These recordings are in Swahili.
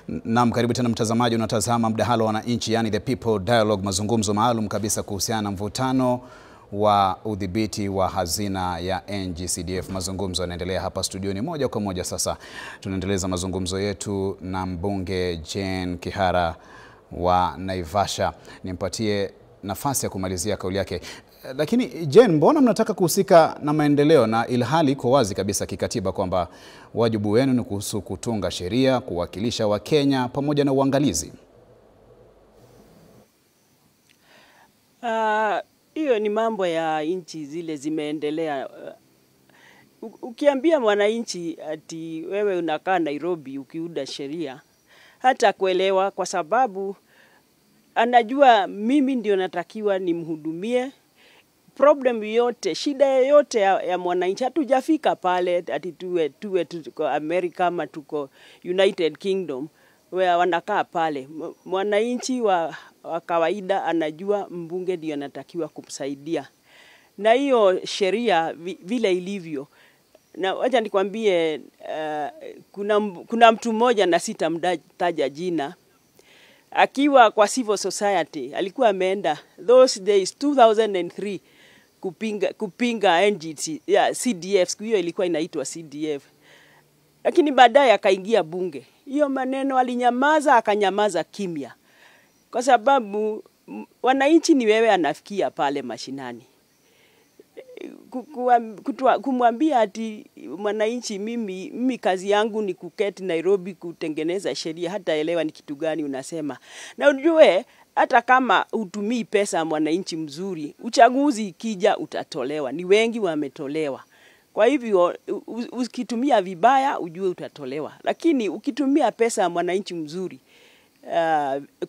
Naam, karibu tena mtazamaji, unatazama mdahalo wa wananchi, yani The People Dialogue, mazungumzo maalum kabisa kuhusiana na mvutano wa udhibiti wa hazina ya NGCDF. Mazungumzo yanaendelea hapa studioni moja kwa moja. Sasa tunaendeleza mazungumzo yetu na mbunge Jane Kihara wa Naivasha. Nimpatie nafasi ya kumalizia kauli yake. Lakini Jane, mbona mnataka kuhusika na maendeleo na ilhali kwa wazi kabisa kikatiba kwamba wajibu wenu ni kuhusu kutunga sheria, kuwakilisha Wakenya pamoja na uangalizi? Hiyo ni mambo ya nchi zile zimeendelea. Ukiambia mwananchi ati wewe unakaa Nairobi ukiuda sheria, hata kuelewa, kwa sababu anajua mimi ndio natakiwa nimhudumie. Problem yote, shida yote ya mwananchi, hatujafika pale ati tuwe tuko Amerika ama tuko United Kingdom where wanakaa pale. Mwananchi wa kawaida anajua mbunge ndio anatakiwa kumsaidia. Na hiyo sheria vile ilivyo. Na wacha nikwambie, kuna mtu mmoja na sitamtaja jina, akiwa kwa civil society alikuwa ameenda those days 2003 kupinga NGT, yeah, CDF, siku hiyo ilikuwa inaitwa CDF. Lakini baadaye akaingia bunge. Hiyo maneno alinyamaza, akanyamaza kimya. Kwa sababu wananchi ni wewe anafikia pale mashinani. Kumwambia ati mwananchi mimi kazi yangu ni kuketi Nairobi kutengeneza sheria, hata elewa ni kitu gani unasema. Na ujue hata kama hutumii pesa mwananchi mzuri, uchaguzi ikija utatolewa. Ni wengi wametolewa. Kwa hivyo ukitumia vibaya ujue utatolewa. Lakini ukitumia pesa mwananchi mzuri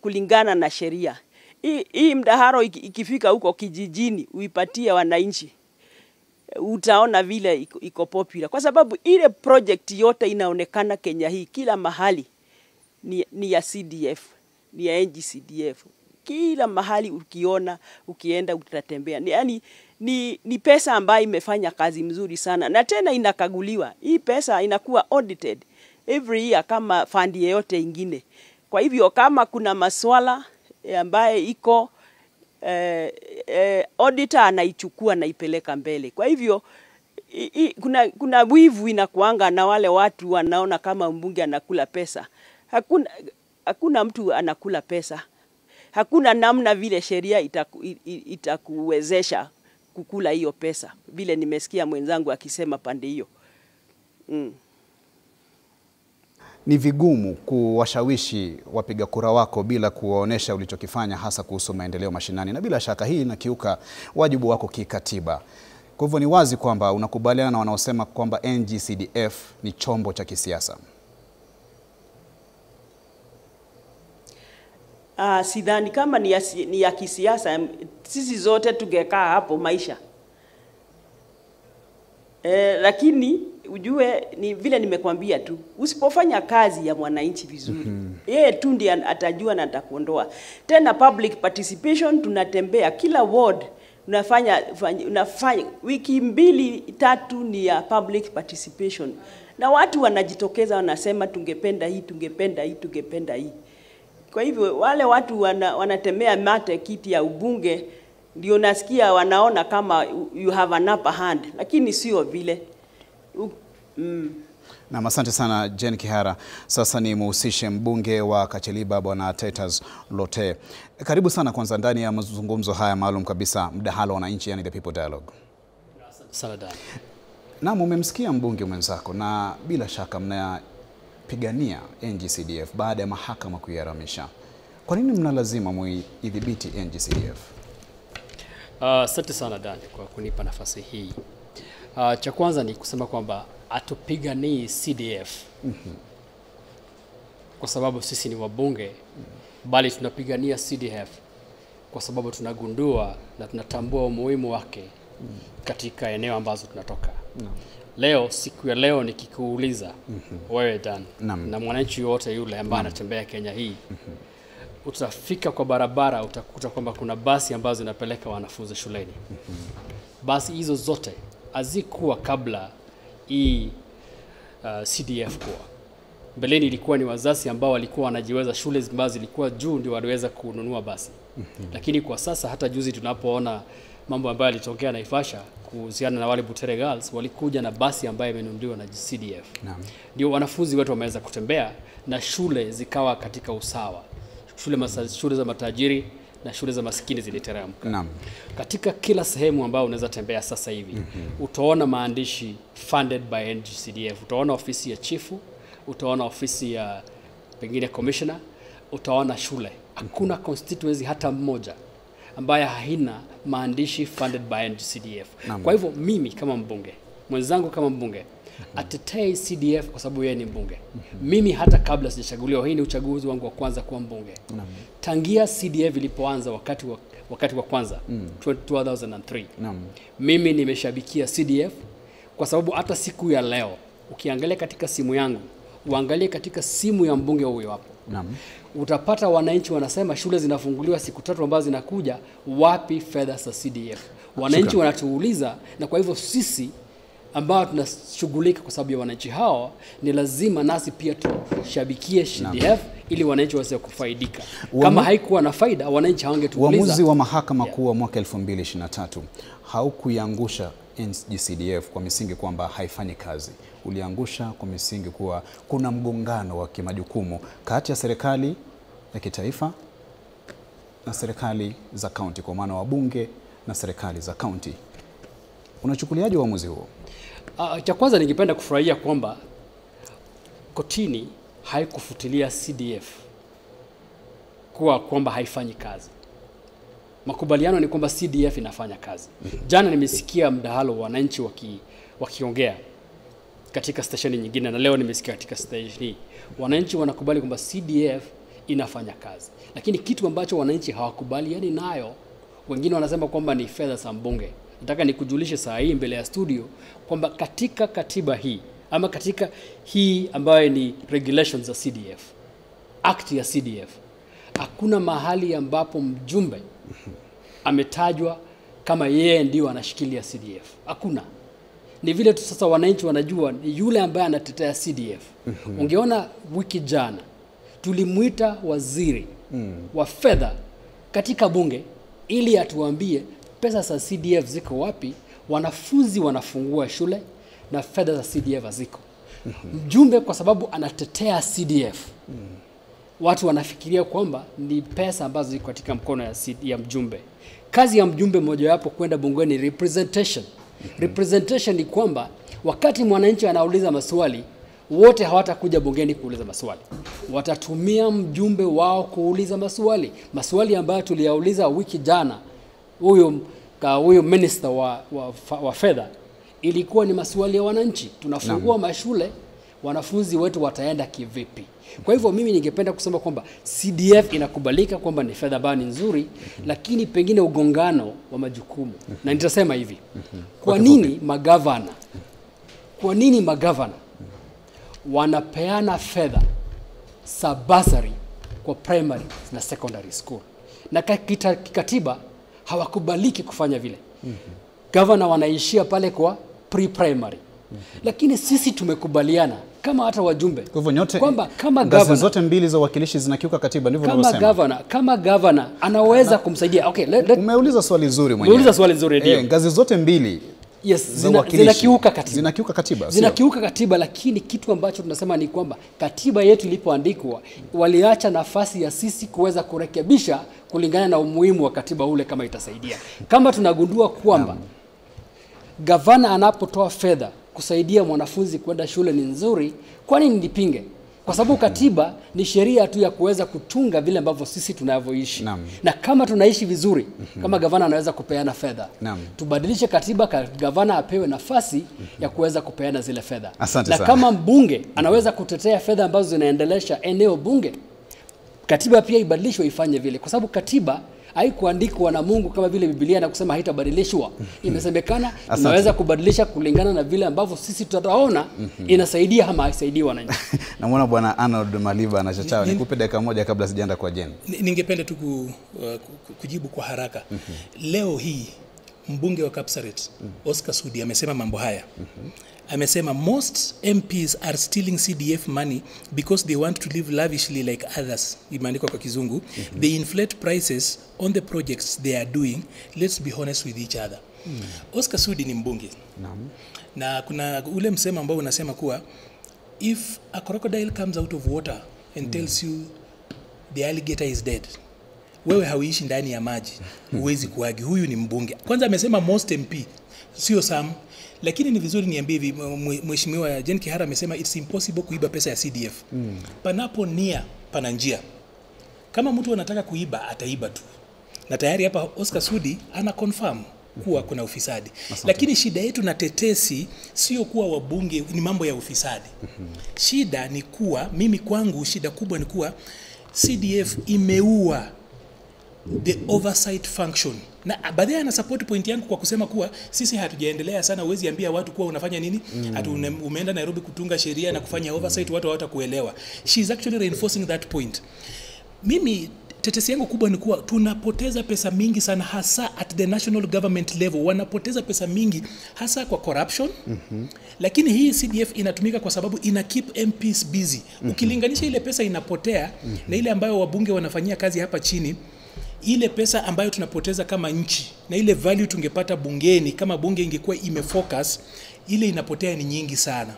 kulingana na sheria, hii mdaharo ikifika huko kijijini uipatie wananchi, utaona vile iko popular. Kwa sababu ile project yote inaonekana Kenya hii kila mahali ni ya CDF, ni ya NGCDF. Kila mahali ukiona, ukienda, utatembea. Yaani ni pesa ambayo imefanya kazi mzuri sana. Na tena inakaguliwa. Hii pesa inakuwa audited every year kama fund yoyote ingine. Kwa hivyo kama kuna maswala ambaye iko auditor anaichukua na ipeleka mbele. Kwa hivyo kuna wivu inakuanga na wale watu wanaona kama mbunge anakula pesa. Hakuna mtu anakula pesa. Hakuna namna vile sheria itakuwezesha kukula hiyo pesa. Vile nimesikia mwenzangu akisema pande hiyo. Ni vigumu kuwashawishi wapiga kura wako bila kuwaonesha ulichokifanya hasa kuhusu maendeleo mashinani, na bila shaka hii inakiuka wajibu wako kikatiba. Kwa hivyo ni wazi kwamba unakubaliana na wanaosema kwamba NGCDF ni chombo cha kisiasa. Sidhani kama ni ya kisiasa. Sisi zote tungekaa hapo maisha. Lakini ujue ni vile nimekwambia tu, usipofanya kazi ya mwananchi vizuri, yeye tu ndiye atajua na atakuondoa. Tena public participation, tunatembea kila ward, unafanya wiki 2-3 ni ya public participation. Na watu wanajitokeza wanasema tungependa hii, tungependa hii, tungependa hii. Kwa hivyo wale watu wanatemea mate kiti ya ubunge, ndio nasikia wanaona kama you have an upper hand, lakini sio vile. Na asante sana Jane Kihara. Sasa ni muhusishe mbunge wa Kacheliba Bwana Titus Lote. Karibu sana kwanza ndani ya mazungumzo haya maalum kabisa, mdahalo wananchi, yani The People Dialogue. Asante sana Dan. Na umemsikia mbunge mwenzako, na bila shaka mnapigania NGCDF baada ya mahakama kuiharamisha. Kwa nini mna lazima muidhibiti NGCDF? Asante sana Dan kwa kunipa nafasi hii. Cha kwanza ni kusema kwamba hatupiganii CDF kwa sababu sisi ni wabunge, bali tunapigania CDF kwa sababu tunagundua na tunatambua umuhimu wake katika eneo ambazo tunatoka. Leo, siku ya leo nikikuuliza wewe Dan na mwananchi yote yule ambaye anatembea Kenya hii, utafika kwa barabara utakuta kwamba kuna basi ambazo zinapeleka wanafunzi shuleni. Basi hizo zote hazikuwa kabla hii CDF kuwa. Mbeleni ilikuwa ni wazazi ambao walikuwa wanajiweza, shule ambazo zilikuwa juu ndio waliweza kununua basi. Lakini kwa sasa hata juzi tunapoona mambo ambayo yalitokea Naivasha kuhusiana na wale Butere Girls, walikuja na basi ambayo imenunuliwa na CDF. Ndio wanafunzi wetu wameweza kutembea na shule zikawa katika usawa. Shule za matajiri na shule za maskini ziliteremka. Katika kila sehemu ambayo unaweza tembea sasa hivi, utaona maandishi funded by NGCDF. Utaona ofisi ya chifu, utaona ofisi ya pengine commissioner, utaona shule. Hakuna constituency hata mmoja ambaye haina maandishi funded by NGCDF. Kwa hivyo mimi kama mbunge, mwenzangu kama mbunge, atetei CDF kwa sababu yeye ni mbunge. Mimi hata kabla sijachaguliwa, hii ni uchaguzi wangu wa kwanza kuwa mbunge. Tangia CDF ilipoanza wakati wa kwanza 2003. Mimi nimeshabikia CDF kwa sababu hata siku ya leo ukiangalia katika simu yangu, uangalie katika simu ya mbunge huyo hapo. Utapata wananchi wanasema shule zinafunguliwa siku 3 ambazo zinakuja, wapi fedha za CDF? Wananchi wanatuuliza, na kwa hivyo sisi ambao tunashughulika kwa sababu ya wananchi hao, ni lazima nasi pia tushabikie CDF ili wananchi waweze kufaidika. Kama haikuwa na faida, wananchi hawangetuuliza. Uamuzi wa mahakama kuu wa mwaka 2023 haukuiangusha NGCDF kwa misingi kwamba haifanyi kazi. Uliangusha kwa misingi kuwa kuna mgongano wa kimajukumu kati ya serikali ya kitaifa na serikali za kaunti, kwa maana wabunge na serikali za kaunti. Unachukuliaje uamuzi huo? Cha kwanza ningependa kufurahia kwamba kotini haikufutilia CDF kuwa kwamba haifanyi kazi. Makubaliano ni kwamba CDF inafanya kazi. Jana nimesikia mdahalo wananchi wakiongea katika stesheni nyingine, na leo nimesikia katika stesheni hii. Wananchi wanakubali kwamba CDF inafanya kazi. Lakini kitu ambacho wananchi hawakubaliani nayo, wengine wanasema kwamba ni fedha za mbunge. Nataka nikujulishe saa hii mbele ya studio kwamba katika katiba hii, ama katika hii ambayo ni regulations za CDF, act ya CDF, hakuna mahali ambapo mjumbe ametajwa kama yeye ndio anashikilia CDF. Hakuna. Ni vile tu sasa wananchi wanajua ni yule ambaye anatetea CDF. Ungeona wiki jana tulimuita waziri wa fedha katika bunge ili atuambie pesa za CDF ziko wapi, wanafunzi wanafungua shule na fedha za CDF haziko. Mjumbe kwa sababu anatetea CDF, watu wanafikiria kwamba ni pesa ambazo ziko katika mkono ya mjumbe. Kazi ya mjumbe mojawapo kwenda bungeni ni representation. Representation ni kwamba wakati mwananchi anauliza maswali, wote hawatakuja bungeni kuuliza maswali. Watatumia mjumbe wao kuuliza maswali. Maswali ambayo tuliyauliza wiki jana huyo minister wa fedha, ilikuwa ni maswali ya wananchi. Tunafungua mashule, wanafunzi wetu wataenda kivipi? Kwa hivyo mimi ningependa kusema kwamba CDF inakubalika kwamba ni fedha ambayo ni nzuri, lakini pengine ugongano wa majukumu. Na nitasema hivi, kwa nini magavana? Kwa nini magavana wanapeana fedha za basari kwa primary na secondary school? Na kikatiba hawakubaliki kufanya vile. Governor wanaishia pale kwa pre-primary. Lakini sisi tumekubaliana kama hata wajumbe Kwa hivyo nyote kwamba kama ngazi governor zote mbili za wakilishi zinakiuka katiba, ndivyo unavyosema. Kama governor anaweza kumsaidia. Okay, umeuliza swali zuri mwenyewe. Umeuliza swali nzuri ndio. Ngazi zote mbili yes, zinakiuka katiba. Zinakiuka katiba. Zinakiuka katiba, lakini kitu ambacho tunasema ni kwamba katiba yetu ilipoandikwa waliacha nafasi ya sisi kuweza kurekebisha kulingana na umuhimu wa katiba ule kama itasaidia. Kama tunagundua kwamba gavana anapotoa fedha kusaidia mwanafunzi kwenda shule ni nzuri, kwa nini nipinge? Kwa sababu katiba ni sheria tu ya kuweza kutunga vile ambavyo sisi tunavyoishi. Na kama tunaishi vizuri, kama gavana anaweza kupeana fedha, tubadilishe katiba, gavana apewe nafasi ya kuweza kupeana zile fedha. Asante na sana. Kama mbunge anaweza kutetea fedha ambazo zinaendelesha eneo bunge, katiba pia ibadilishwe ifanye vile, kwa sababu katiba haikuandikwa na Mungu kama vile Biblia na kusema haitabadilishwa. Imesemekana tunaweza kubadilisha kulingana na vile ambavyo sisi tutaona inasaidia ama haisaidii wananchi. Namuona Bwana Arnold Maliba anachachawa. Nikupe dakika moja kabla sijaenda kwa Jane. Ningependa tu kujibu kwa haraka. Leo hii mbunge wa Kapsaret Oscar Sudi amesema mambo haya. Amesema most MPs are stealing CDF money because they want to live lavishly like others. Imeandikwa kwa Kizungu. They inflate prices on the projects they are doing. Let's be honest with each other. Oscar Sudi ni mbunge. Naam. Na kuna ule msemo ambao unasema kuwa if a crocodile comes out of water and tells you the alligator is dead, wewe hauishi ndani ya maji, huwezi kuagi. Huyu ni mbunge. Kwanza amesema most MP, sio some. Lakini ni vizuri niambie hivi, Mheshimiwa Jane Kihara amesema it's impossible kuiba pesa ya CDF. Panapo nia pana njia. Kama mtu anataka kuiba ataiba tu, na tayari hapa Oscar Sudi ana confirm kuwa kuna ufisadi. Lakini shida yetu na tetesi sio kuwa wabunge ni mambo ya ufisadi. Shida ni kuwa, mimi kwangu shida kubwa ni kuwa CDF imeua the oversight function. Na baadaye ana support point yangu kwa kusema kuwa sisi hatujaendelea sana, huwezi ambia watu kuwa unafanya nini, ati umeenda Nairobi kutunga sheria na kufanya oversight, watu hawatakuelewa. She is actually reinforcing that point. Mimi tetesi yangu kubwa ni kuwa tunapoteza pesa mingi sana, hasa at the national government level. Wanapoteza pesa mingi hasa kwa corruption. Lakini hii CDF inatumika kwa sababu ina keep MPs busy. Ukilinganisha ile pesa inapotea na ile ambayo wabunge wanafanyia kazi hapa chini, ile pesa ambayo tunapoteza kama nchi na ile value tungepata bungeni kama bunge ingekuwa imefocus, ile inapotea ni nyingi sana.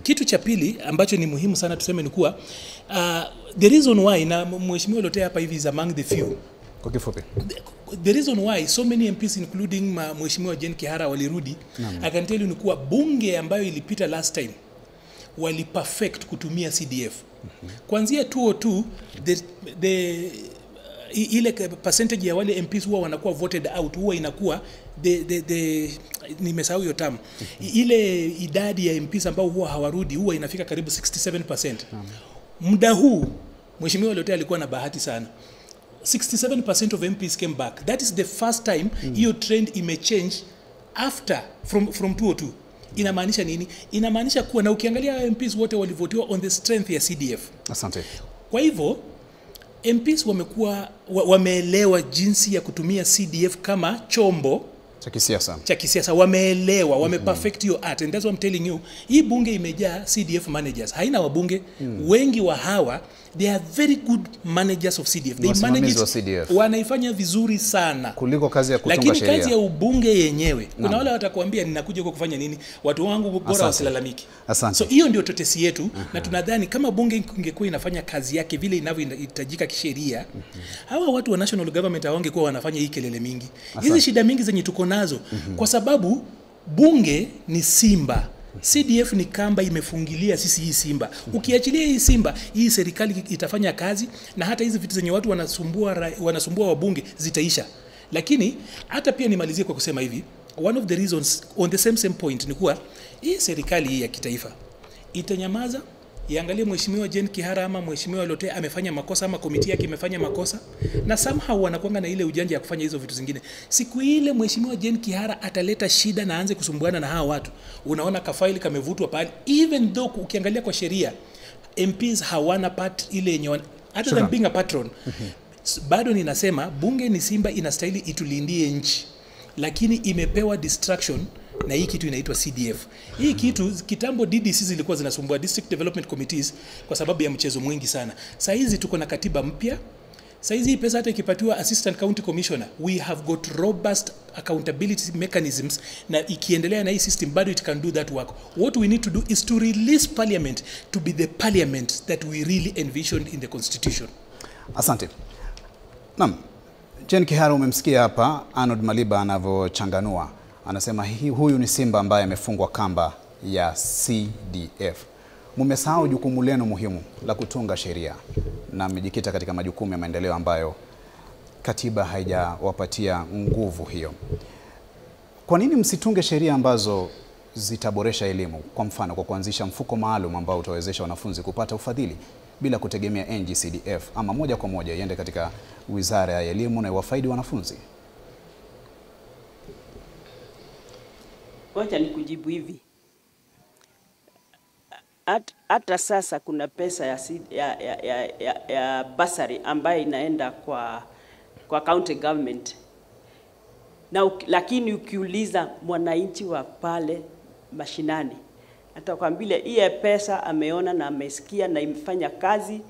Kitu cha pili ambacho ni muhimu sana tuseme ni kuwa the reason why, na Mheshimiwa Lotea hapa hivi is among the few. Kwa kifupi, The reason why so many MPs including Mheshimiwa Jane Kihara walirudi, I can tell you ni kuwa bunge ambayo ilipita last time wali perfect kutumia CDF. Kuanzia 202 the ile percentage ya wale MPs huwa wanakuwa voted out huwa inakuwa the nimesahau hiyo term. Ile idadi ya MPs ambao huwa hawarudi huwa inafika karibu 67%. Muda huu Mheshimiwa Lotea alikuwa na bahati sana. 67% of MPs came back. That is the first time hiyo trend imechange after from 202. Inamaanisha nini? Inamaanisha kuwa, na ukiangalia MPs wote walivotiwa on the strength ya CDF. Asante. Kwa hivyo MPs wamekuwa wameelewa jinsi ya kutumia CDF kama chombo cha kisiasa. Cha kisiasa wameelewa, wameperfect hiyo art, and that's what I'm telling you. Hii bunge imejaa CDF managers, haina wabunge wengi wa hawa, they are very good managers of CDF. They manage Wasimamizi it, wa CDF. wanaifanya vizuri sana Kuliko kazi ya kutunga lakini sheria. kazi ya ubunge yenyewe kuna wale watakuambia ninakuja huko kufanya nini, watu wangu bora Asante. wasilalamiki. Asante. So hiyo ndio tetesi yetu. Na tunadhani kama bunge ingekuwa inafanya kazi yake vile inavyohitajika kisheria, hawa watu wa national government hawangekuwa wanafanya hii kelele mingi, hizi shida mingi zenye tuko nazo, kwa sababu bunge ni simba, CDF ni kamba imefungilia sisi hii simba. Ukiachilia hii simba, hii serikali itafanya kazi, na hata hizi vitu zenye watu wanasumbua wabunge zitaisha. Lakini hata pia nimalizie kwa kusema hivi, one of the reasons on the same point ni kuwa hii serikali hii ya kitaifa itanyamaza, iangalie Mheshimiwa Jane Kihara ama Mheshimiwa Lotea amefanya makosa ama komiti yake imefanya makosa, na somehow wanakuanga na ile ujanja ya kufanya hizo vitu zingine. Siku ile Mheshimiwa Jane Kihara ataleta shida na aanze kusumbuana na hawa watu, unaona kafaili kamevutwa pale, even though ukiangalia kwa sheria MPs hawana part ile yenye other than being a patron. Bado ninasema bunge ni simba, inastahili itulindie nchi, lakini imepewa distraction na hii kitu inaitwa CDF. Hii kitu kitambo DDC zilikuwa zinasumbua, District Development Committees, kwa sababu ya mchezo mwingi sana. Saa hizi tuko na katiba mpya. Saa hizi hii pesa hata ikipatiwa Assistant County Commissioner, we have got robust accountability mechanisms, na ikiendelea na hii system bado it can do that work. What we need to do is to release parliament to be the parliament that we really envisioned in the constitution. Asante. Naam, Jane Kihara, umemsikia hapa Arnold Maliba anavyochanganua. Anasema huyu ni simba ambaye amefungwa kamba ya CDF. Mmesahau jukumu lenu muhimu la kutunga sheria na mmejikita katika majukumu ya maendeleo ambayo katiba haijawapatia nguvu hiyo. Kwa nini msitunge sheria ambazo zitaboresha elimu? Kwa mfano, kwa kuanzisha mfuko maalum ambao utawezesha wanafunzi kupata ufadhili bila kutegemea NGCDF, ama moja kwa moja iende katika Wizara ya Elimu na iwafaidi wanafunzi. Wacha nikujibu hivi. Hata sasa kuna pesa ya basari ambayo inaenda kwa county government. Na lakini ukiuliza mwananchi wa pale mashinani Atakwambia ile pesa ameona na amesikia na imefanya kazi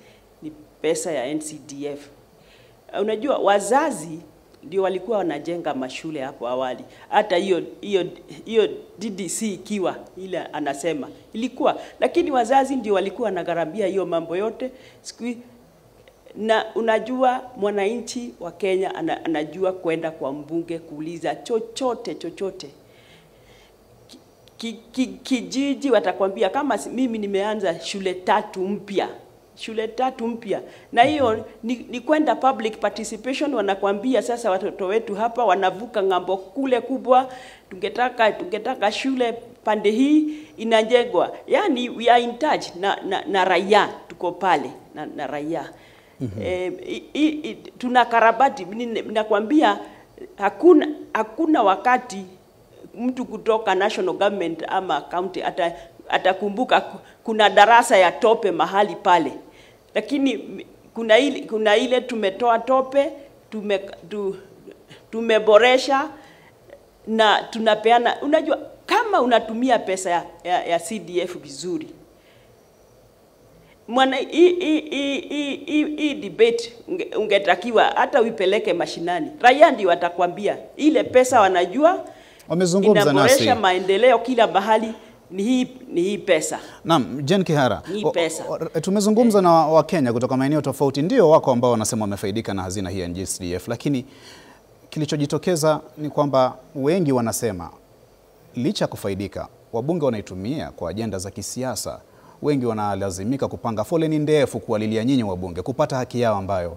ni pesa ya NCDF. Unajua wazazi ndio walikuwa wanajenga mashule hapo awali. Hata hiyo DDC ikiwa ile anasema ilikuwa, lakini wazazi ndio walikuwa wanagharamia hiyo mambo yote. Siku na unajua mwananchi wa Kenya anajua kwenda kwa mbunge kuuliza chochote. Kijiji watakwambia kama mimi nimeanza shule 3 mpya. Shule 3 mpya. Na hiyo ni kwenda public participation, wanakwambia sasa watoto wetu hapa wanavuka ng'ambo kule kubwa, tungetaka shule pande hii inajengwa. Yani we are in touch na raia, tuko pale na raia. Tunakarabati, nakwambia hakuna wakati mtu kutoka national government ama county atakumbuka kuna darasa ya tope mahali pale. Lakini kuna ile tumetoa tope, tumeboresha na tunapeana. Unajua kama unatumia pesa ya CDF vizuri, mwana hii debate ungetakiwa hata uipeleke mashinani. Raia ndio watakwambia ile pesa wanajua wamezungumza nasi, inaboresha maendeleo kila mahali. Ni hii pesa. Naam, Jane Kihara, ni pesa. Tumezungumza na Wakenya kutoka maeneo tofauti, ndio wako ambao wanasema wamefaidika na hazina hii ya NGCDF, lakini kilichojitokeza ni kwamba wengi wanasema licha kufaidika, wabunge wanaitumia kwa ajenda za kisiasa. Wengi wanalazimika kupanga foleni ndefu kuwalilia nyinyi wabunge kupata haki yao ambayo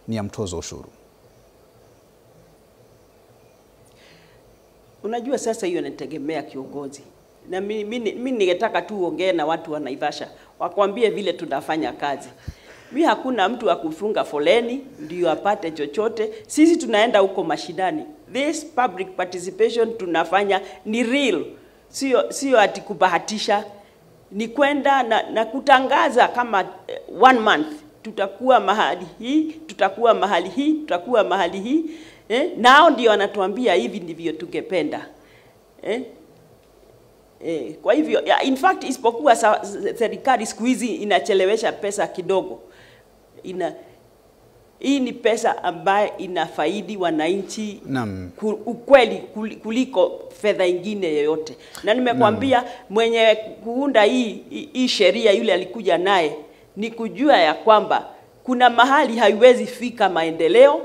ni ya mtozo ushuru. Unajua sasa hiyo inategemea kiongozi. Na mimi ningetaka tu uongee na watu wa Naivasha wakwambie vile tunafanya kazi. Mimi hakuna mtu wa kufunga foleni ndio apate chochote. Sisi tunaenda huko mashinani. This public participation tunafanya ni real. Sio ati kubahatisha. Ni kwenda na kutangaza kama 1 month tutakuwa mahali hii, tutakuwa mahali hii, tutakuwa mahali hii. Nao ndio wanatuambia hivi ndivyo tungependa. Kwa hivyo, in fact isipokuwa serikali siku hizi inachelewesha pesa kidogo. Hii ni pesa ambayo inafaidi wananchi ukweli kuliko fedha ingine yoyote. Na nimekuambia mwenye kuunda hii sheria yule alikuja naye ni kujua ya kwamba kuna mahali haiwezi fika maendeleo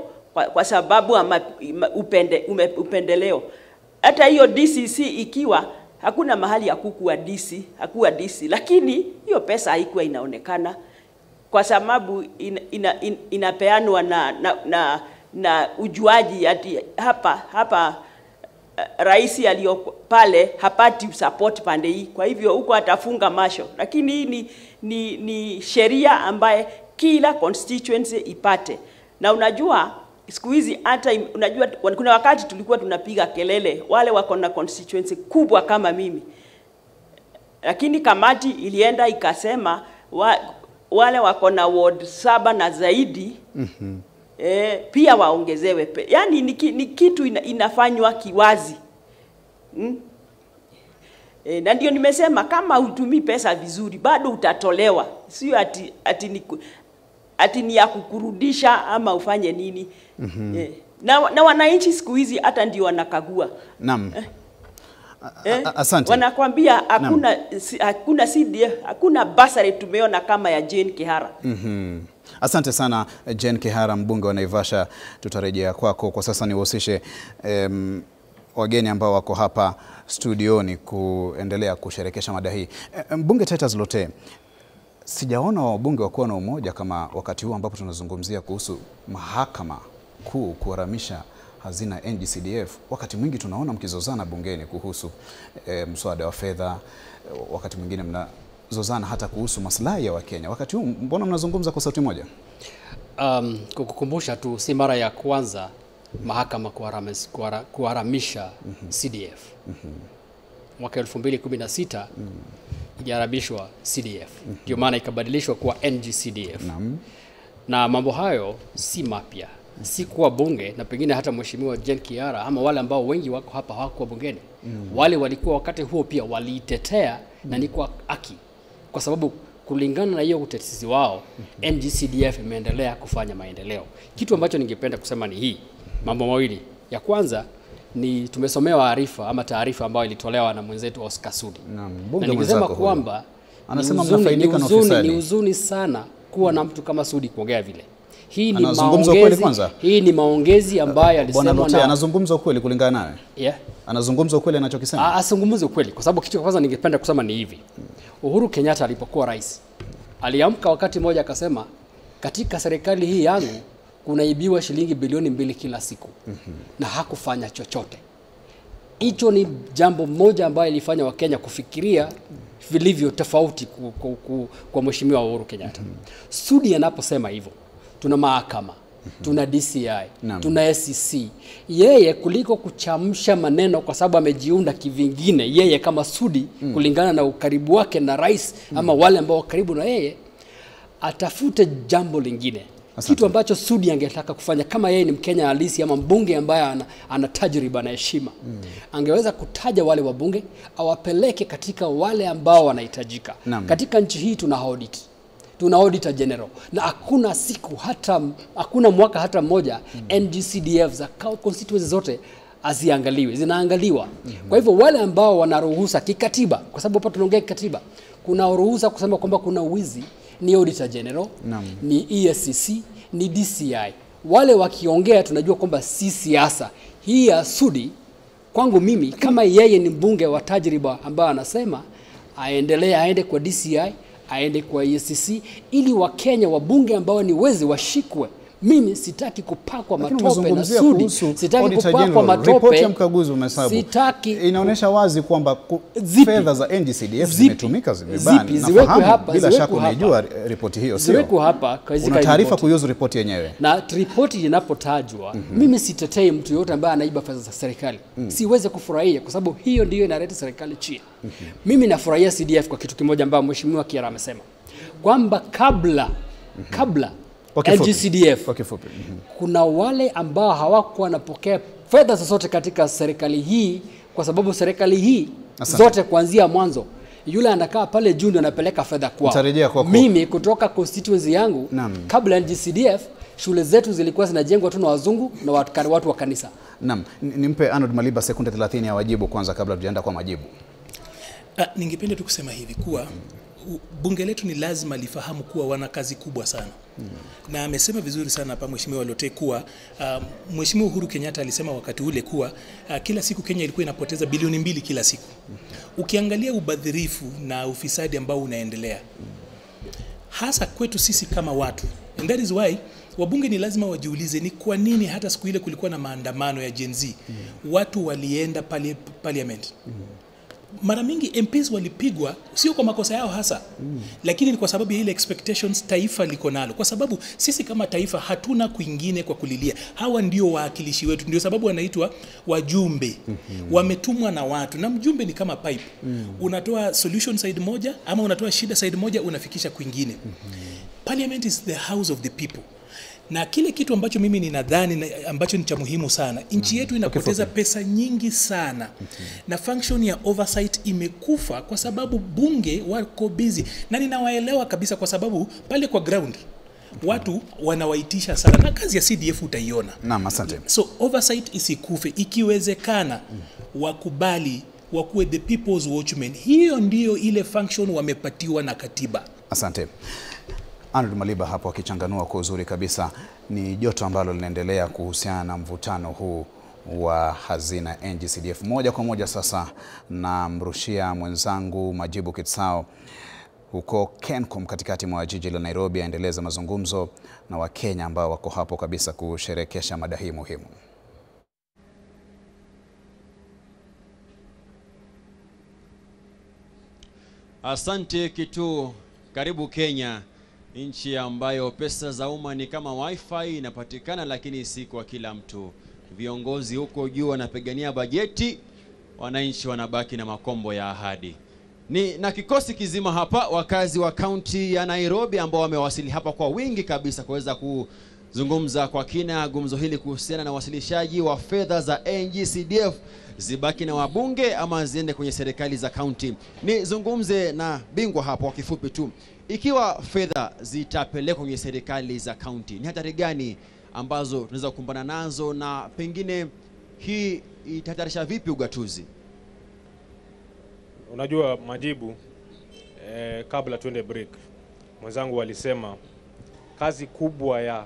kwa sababu ama upendeleo. Hata hiyo DCC ikiwa hakuna mahali hakukuwa DC, hakuwa DC, lakini hiyo pesa haikuwa inaonekana kwa sababu inapeanwa na ujuaji ati hapa rais aliyo pale hapati support pande hii, kwa hivyo huko atafunga macho. Lakini hii ni sheria ambaye kila constituency ipate. Na unajua siku hizi hata unajua kuna wakati tulikuwa tunapiga kelele wale wako na constituency kubwa kama mimi. Lakini kamati ilienda ikasema wale wako na ward 7 na zaidi pia waongezewe. Yaani ni kitu inafanywa kiwazi. Na ndio nimesema kama hutumii pesa vizuri bado utatolewa. Sio ati ni ya kukurudisha ama ufanye nini. Na wananchi siku hizi hata ndio wanakagua. Naam. Asante. Wanakwambia hakuna CDF, hakuna basari tumeona kama ya Jane Kihara. Asante sana Jane Kihara, mbunge wa Naivasha. Tutarejea kwako. Kwa sasa niwahusishe wageni ambao wako hapa studioni kuendelea kusherekesha mada hii. Mbunge Titus Lotee, sijaona wabunge wakuwa na umoja kama wakati huu ambapo tunazungumzia kuhusu mahakama kuu kuharamisha hazina NGCDF. Wakati mwingi tunaona mkizozana bungeni kuhusu mswada wa fedha, wakati mwingine mnazozana hata kuhusu maslahi ya Wakenya. Wakati huu mbona mnazungumza kwa sauti moja? Kukukumbusha tu, si mara ya kwanza mahakama kuharamisha CDF. Mwaka 2016 iliharabishwa CDF. Ndio maana ikabadilishwa kuwa NGCDF. Na mambo hayo si mapya. Si kuwa bunge na pengine hata Mheshimiwa Jane Kiara ama wale ambao wengi wako hapa hawakuwa bungeni. Wale walikuwa wakati huo pia waliitetea na ni kwa haki, kwa sababu kulingana na hiyo utetezi wao NGCDF imeendelea kufanya maendeleo. Kitu ambacho ningependa kusema ni hii mambo mawili. Ya kwanza ni tumesomewa arifa ama taarifa ambayo ilitolewa na mwenzetu Oscar Sudi. Na ningesema kwamba anasema mnafaidika na ufisadi. Ni huzuni sana kuwa na mtu kama Sudi kuongea vile. Hii ni maongezi, hii ni maongezi ambayo alisema na anazungumza ukweli kulingana nawe. Yeah. Anazungumza ukweli anachokisema. Asungumze ukweli kwa sababu kitu cha kwanza ningependa kusema ni hivi. Uhuru Kenyatta alipokuwa rais aliamka wakati mmoja akasema katika serikali hii yangu kunaibiwa shilingi bilioni 2 kila siku. Na hakufanya chochote. Hicho ni jambo moja ambayo ilifanya Wakenya kufikiria vilivyo tofauti kwa Mheshimiwa Uhuru Kenyatta. Sudi anaposema hivyo, tuna mahakama, tuna DCI, tuna SEC. Yeye kuliko kuchamsha maneno kwa sababu amejiunda kivingine, yeye kama Sudi kulingana na ukaribu wake na rais ama wale ambao karibu na yeye, atafute jambo lingine. Asante. Kitu ambacho Sudi angetaka kufanya kama yeye ni Mkenya halisi ama mbunge ambaye ana tajriba na heshima, angeweza kutaja wale wabunge awapeleke katika wale ambao wanahitajika. Katika nchi hii tuna audit. Tuna auditor general na hakuna siku hata hakuna mwaka hata mmoja NGCDF za constituencies zote haziangaliwi, zinaangaliwa. Kwa hivyo wale ambao wanaruhusa kikatiba, kwa sababu hapa tunaongea kikatiba, kuna ruhusa kusema kwamba kuna wizi ni auditor general, ni EACC, ni DCI. Wale wakiongea tunajua kwamba si siasa. Hii ya Sudi kwangu mimi kama yeye ni mbunge wa tajriba ambaye anasema aendelee, aende kwa DCI, aende kwa EACC ili Wakenya wabunge ambao ni wezi washikwe. Mimi sitaki kupakwa matope na Sudi, sitaki kupakwa matope. Ripoti ya mkaguzi umehesabu inaonyesha wazi kwamba fedha za NGCDF zimetumika vibaya. Nafahamu bila shaka unaijua ripoti hiyo, sio? Ziwekwe hapa una taarifa kuhusu ripoti yenyewe. Na ripoti inapotajwa, mimi sitetei mtu yote ambaye anaiba fedha za serikali. Siweze kufurahia kwa sababu hiyo ndiyo inaleta serikali chini. Mimi nafurahia CDF kwa kitu kimoja ambacho Mheshimiwa Kiara amesema kwamba kabla NGCDF kwa kifupi, kuna wale ambao hawakuwa wanapokea fedha zozote katika serikali hii, kwa sababu serikali hii zote kuanzia mwanzo yule anakaa pale juu ndio anapeleka fedha kwao. Mimi kutoka constituency yangu, kabla NGCDF shule zetu zilikuwa zinajengwa tu na wazungu na watu wa kanisa. Naam, nimpe Arnold Maliba sekunde 30 ya wajibu kwanza kabla tujaenda kwa majibu. Ningependa tu kusema hivi kuwa bunge letu ni lazima lifahamu kuwa wana kazi kubwa sana. Na amesema vizuri sana hapa Mheshimiwa Lote kuwa Mheshimiwa Uhuru Kenyatta alisema wakati ule kuwa kila siku Kenya ilikuwa inapoteza bilioni 2 kila siku. Ukiangalia ubadhirifu na ufisadi ambao unaendelea hasa kwetu sisi kama watu, and that is why wabunge ni lazima wajiulize ni kwa nini hata siku ile kulikuwa na maandamano ya Gen Z. Watu walienda parliament. Mara mingi MPs walipigwa sio kwa makosa yao hasa, lakini ni kwa sababu ya ile expectations taifa liko nalo, kwa sababu sisi kama taifa hatuna kwingine kwa kulilia. Hawa ndio waakilishi wetu, ndio sababu wanaitwa wajumbe. Wametumwa na watu, na mjumbe ni kama pipe. Unatoa solution side moja ama unatoa shida side moja unafikisha kwingine. Parliament is the house of the people. Na kile kitu ambacho mimi ninadhani ambacho ni cha muhimu sana, nchi yetu inapoteza pesa nyingi sana. Na function ya oversight imekufa kwa sababu bunge wako busy. Na ninawaelewa kabisa kwa sababu pale kwa ground watu wanawaitisha sana, na kazi ya CDF utaiona. Naam, asante. So oversight isikufe, ikiwezekana wakubali wakuwe the people's watchmen. Hiyo ndiyo ile function wamepatiwa na katiba. Asante. Arnold Maliba hapo akichanganua kwa uzuri kabisa ni joto ambalo linaendelea kuhusiana na mvutano huu wa hazina NGCDF. Moja kwa moja sasa namrushia mwenzangu Majibu Kitsao huko Kencom katikati mwa jiji la Nairobi, aendeleza mazungumzo na Wakenya ambao wako hapo kabisa kusherehekesha mada hii muhimu. Asante Kitu, karibu Kenya, nchi ambayo pesa za umma ni kama wifi inapatikana lakini si kwa kila mtu. Viongozi huko juu wanapigania bajeti, wananchi wanabaki na makombo ya ahadi. Ni na kikosi kizima hapa, wakazi wa kaunti ya Nairobi ambao wamewasili hapa kwa wingi kabisa kuweza Zungumza kwa kina gumzo hili kuhusiana na wasilishaji wa fedha za NGCDF, zibaki na wabunge ama ziende kwenye serikali za kaunti. Nizungumze na bingwa hapo kwa kifupi tu. Ikiwa fedha zitapelekwa kwenye serikali za kaunti, ni hatari gani ambazo tunaweza kukumbana nazo na pengine hii itahatarisha vipi ugatuzi? Unajua majibu, kabla tuende break, mwenzangu walisema kazi kubwa ya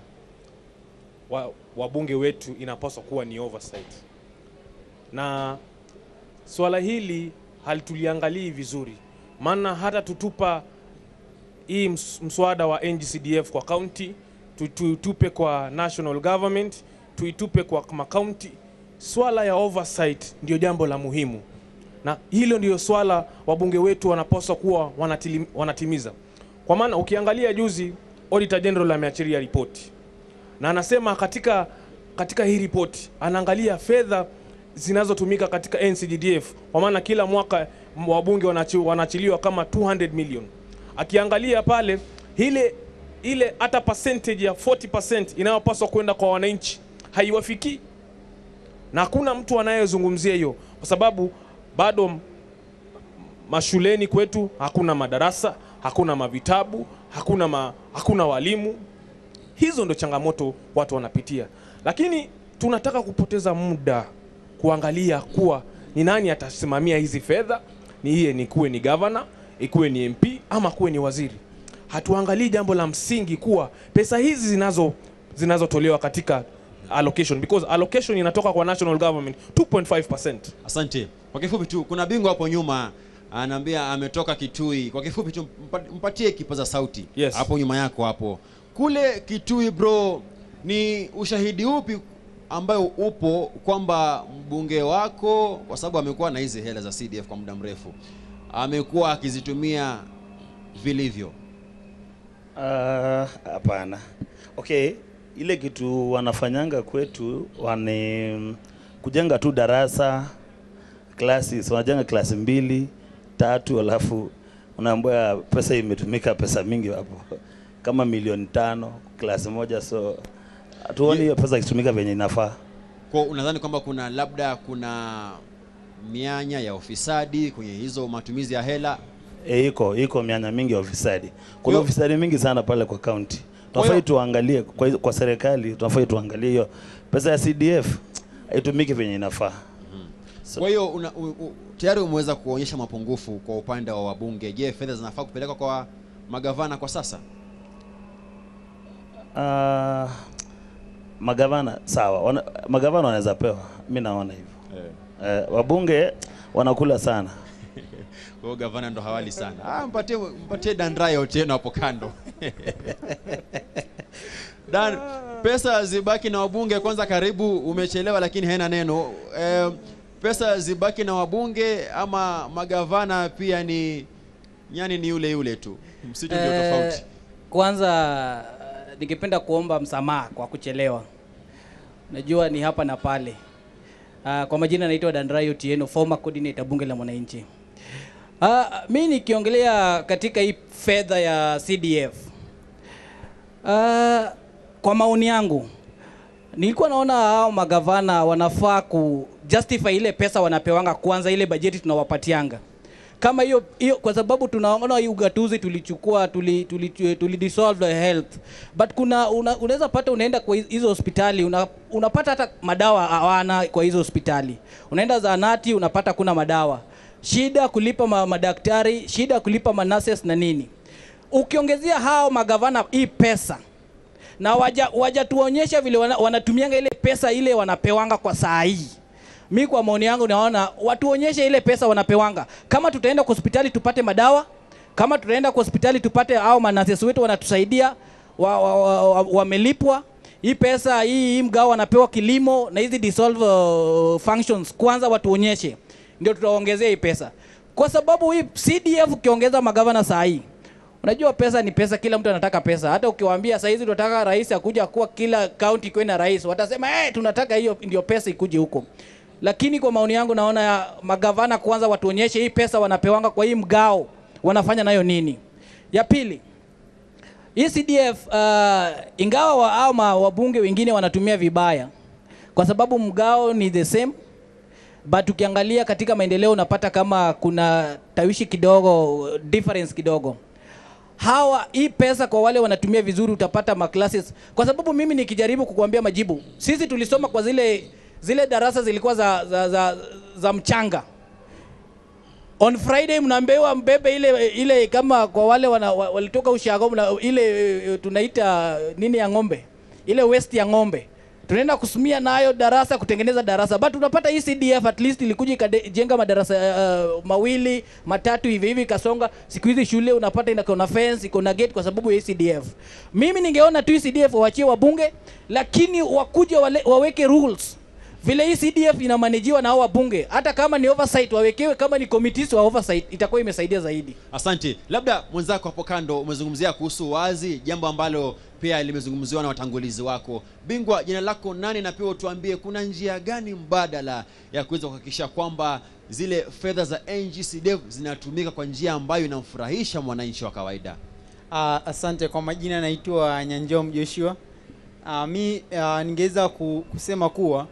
wabunge wetu inapaswa kuwa ni oversight. Na swala hili halituliangalii vizuri, maana hata tutupa hii mswada wa NGCDF kwa county, tuitupe kwa national government, tuitupe kwa county, swala ya oversight ndio jambo la muhimu. Na hilo ndio swala wabunge wetu wanapaswa kuwa wanatimiza. Kwa maana ukiangalia juzi Auditor General ameachilia ripoti. Na anasema katika hii ripoti anaangalia fedha zinazotumika katika NCDF, kwa maana kila mwaka wabunge wanaachiliwa kama 200 million. Akiangalia pale ile hata percentage ya 40% inayopaswa kwenda kwa wananchi haiwafiki. Na hakuna mtu anayezungumzia hiyo, kwa sababu bado mashuleni kwetu hakuna madarasa, hakuna mavitabu, hakuna walimu. Hizo ndo changamoto watu wanapitia. Lakini tunataka kupoteza muda kuangalia kuwa ni nani atasimamia hizi fedha, ni iye ni kuwe ni governor, ikuwe ni MP ama kuwe ni waziri. Hatuangalii jambo la msingi kuwa pesa hizi zinazotolewa katika allocation, because allocation inatoka kwa national government 2.5%. Asante. Kwa kifupi tu, kuna bingwa hapo nyuma anaambia ametoka Kitui. Kwa kifupi tu mpatie kipaza sauti. Yes. Hapo nyuma yako hapo. Kule Kitui bro, ni ushahidi upi ambayo upo kwamba mbunge wako, kwa sababu amekuwa na hizi hela za CDF kwa muda mrefu, amekuwa akizitumia vilivyo? Hapana. Okay, ile kitu wanafanyanga kwetu kujenga tu darasa, classes, wanajenga klasi 2, 3, alafu unaambiwa pesa imetumika pesa mingi hapo kama milioni 5 klasi moja, so hatuoni hiyo pesa ikitumika venye inafaa. Kwa unadhani kwamba kuna labda kuna mianya ya ufisadi kwenye hizo matumizi ya hela? Iko mianya mingi ya ufisadi. Kuna ufisadi mingi sana pale kwa county. Tunafai tuangalie kwa serikali, tunafai tuangalie hiyo pesa ya CDF haitumiki venye inafaa. So, kwa hiyo tayari umeweza kuonyesha mapungufu kwa upande wa wabunge. Je, fedha zinafaa kupelekwa kwa magavana kwa sasa? Magavana sawa, magavana wanaweza pewa, mimi naona hivyo. Wabunge wanakula sana. Kwa hiyo gavana ndo hawali sana. Mpatie Dandrayo tena hapo kando. Dan, pesa zibaki na wabunge kwanza. Karibu, umechelewa lakini haina neno. Pesa zibaki na wabunge ama magavana pia ni yani ni yule yule tu, msitu ndio tofauti? Kwanza ningependa kuomba msamaha kwa kuchelewa. Najua ni hapa na pale. Kwa majina naitwa Dandrayo Tieno, former coordinator Bunge la Mwananchi. Mimi nikiongelea katika hii fedha ya CDF. Kwa maoni yangu, nilikuwa naona hao magavana wanafaa ku justify ile pesa wanapewanga kwanza, ile bajeti tunawapatianga. Kama hiyo kwa sababu tunaona hii ugatuzi tulichukua, tuli dissolve the health. But kuna unaweza pata unaenda kwa hizo hospitali, unapata hata madawa hawana kwa hizo hospitali. Unaenda zahanati unapata kuna madawa. Shida kulipa madaktari, shida kulipa manurses na nini. Ukiongezea hao magavana hii pesa na waja tuonyesha vile wanatumianga ile pesa ile wanapewanga kwa saa hii. Mimi kwa maoni yangu naona watuonyeshe ile pesa wanapewanga. Kama tutaenda kwa hospitali tupate madawa, kama tutaenda kwa hospitali tupate hao manurses wetu wanatusaidia, wamelipwa. Hii pesa hii mgao wanapewa kilimo na hizi dissolve functions, kwanza watuonyeshe ndio tutaongezea hii pesa. Kwa sababu hii CDF ukiongeza magavana saa hii, unajua pesa ni pesa, kila mtu anataka pesa. Hata ukiwaambia saa hizi tunataka rais akuja kuwa kila county ikuwe na rais, watasema tunataka hiyo ndio pesa ikuje huko. Lakini kwa maoni yangu naona magavana kwanza watuonyeshe hii pesa wanapewanga kwa hii mgao wanafanya nayo nini. Hii CDF ingawa ama wabunge wengine wanatumia vibaya kwa sababu mgao ni the same, but ukiangalia katika maendeleo unapata kama kuna tawishi kidogo, difference kidogo. Hawa hii pesa kwa wale wanatumia vizuri utapata ma classes, kwa sababu mimi nikijaribu kukuambia majibu, sisi tulisoma kwa zile darasa zilikuwa za mchanga. On Friday mnaambiwa mbebe ile kama kwa wale walitoka ushago ile tunaita nini ya ng'ombe, ile waste ya ng'ombe, tunaenda kusumia nayo darasa kutengeneza darasa. But unapata hii CDF at least ilikuja ikajenga madarasa mawili matatu hivi hivi kasonga. Siku hizi shule unapata ina kuna fence, iko na gate kwa sababu ya CDF. Mimi ningeona tu CDF waachie wabunge, lakini wakuje waweke rules vile hii CDF inamanajiwa na hao wabunge. Hata kama ni oversight wawekewe, kama ni committees wa oversight, itakuwa imesaidia zaidi. Asante. Labda mwenzako hapo kando umezungumzia kuhusu wazi, jambo ambalo pia limezungumziwa na watangulizi wako. Bingwa, jina lako nani, na pia utuambie kuna njia gani mbadala ya kuweza kuhakikisha kwamba zile fedha za NGCDF zinatumika kwa njia ambayo inamfurahisha mwananchi wa kawaida? Asante. Kwa majina naitwa Nyanjom Joshua. Mi ningeweza kusema kuwa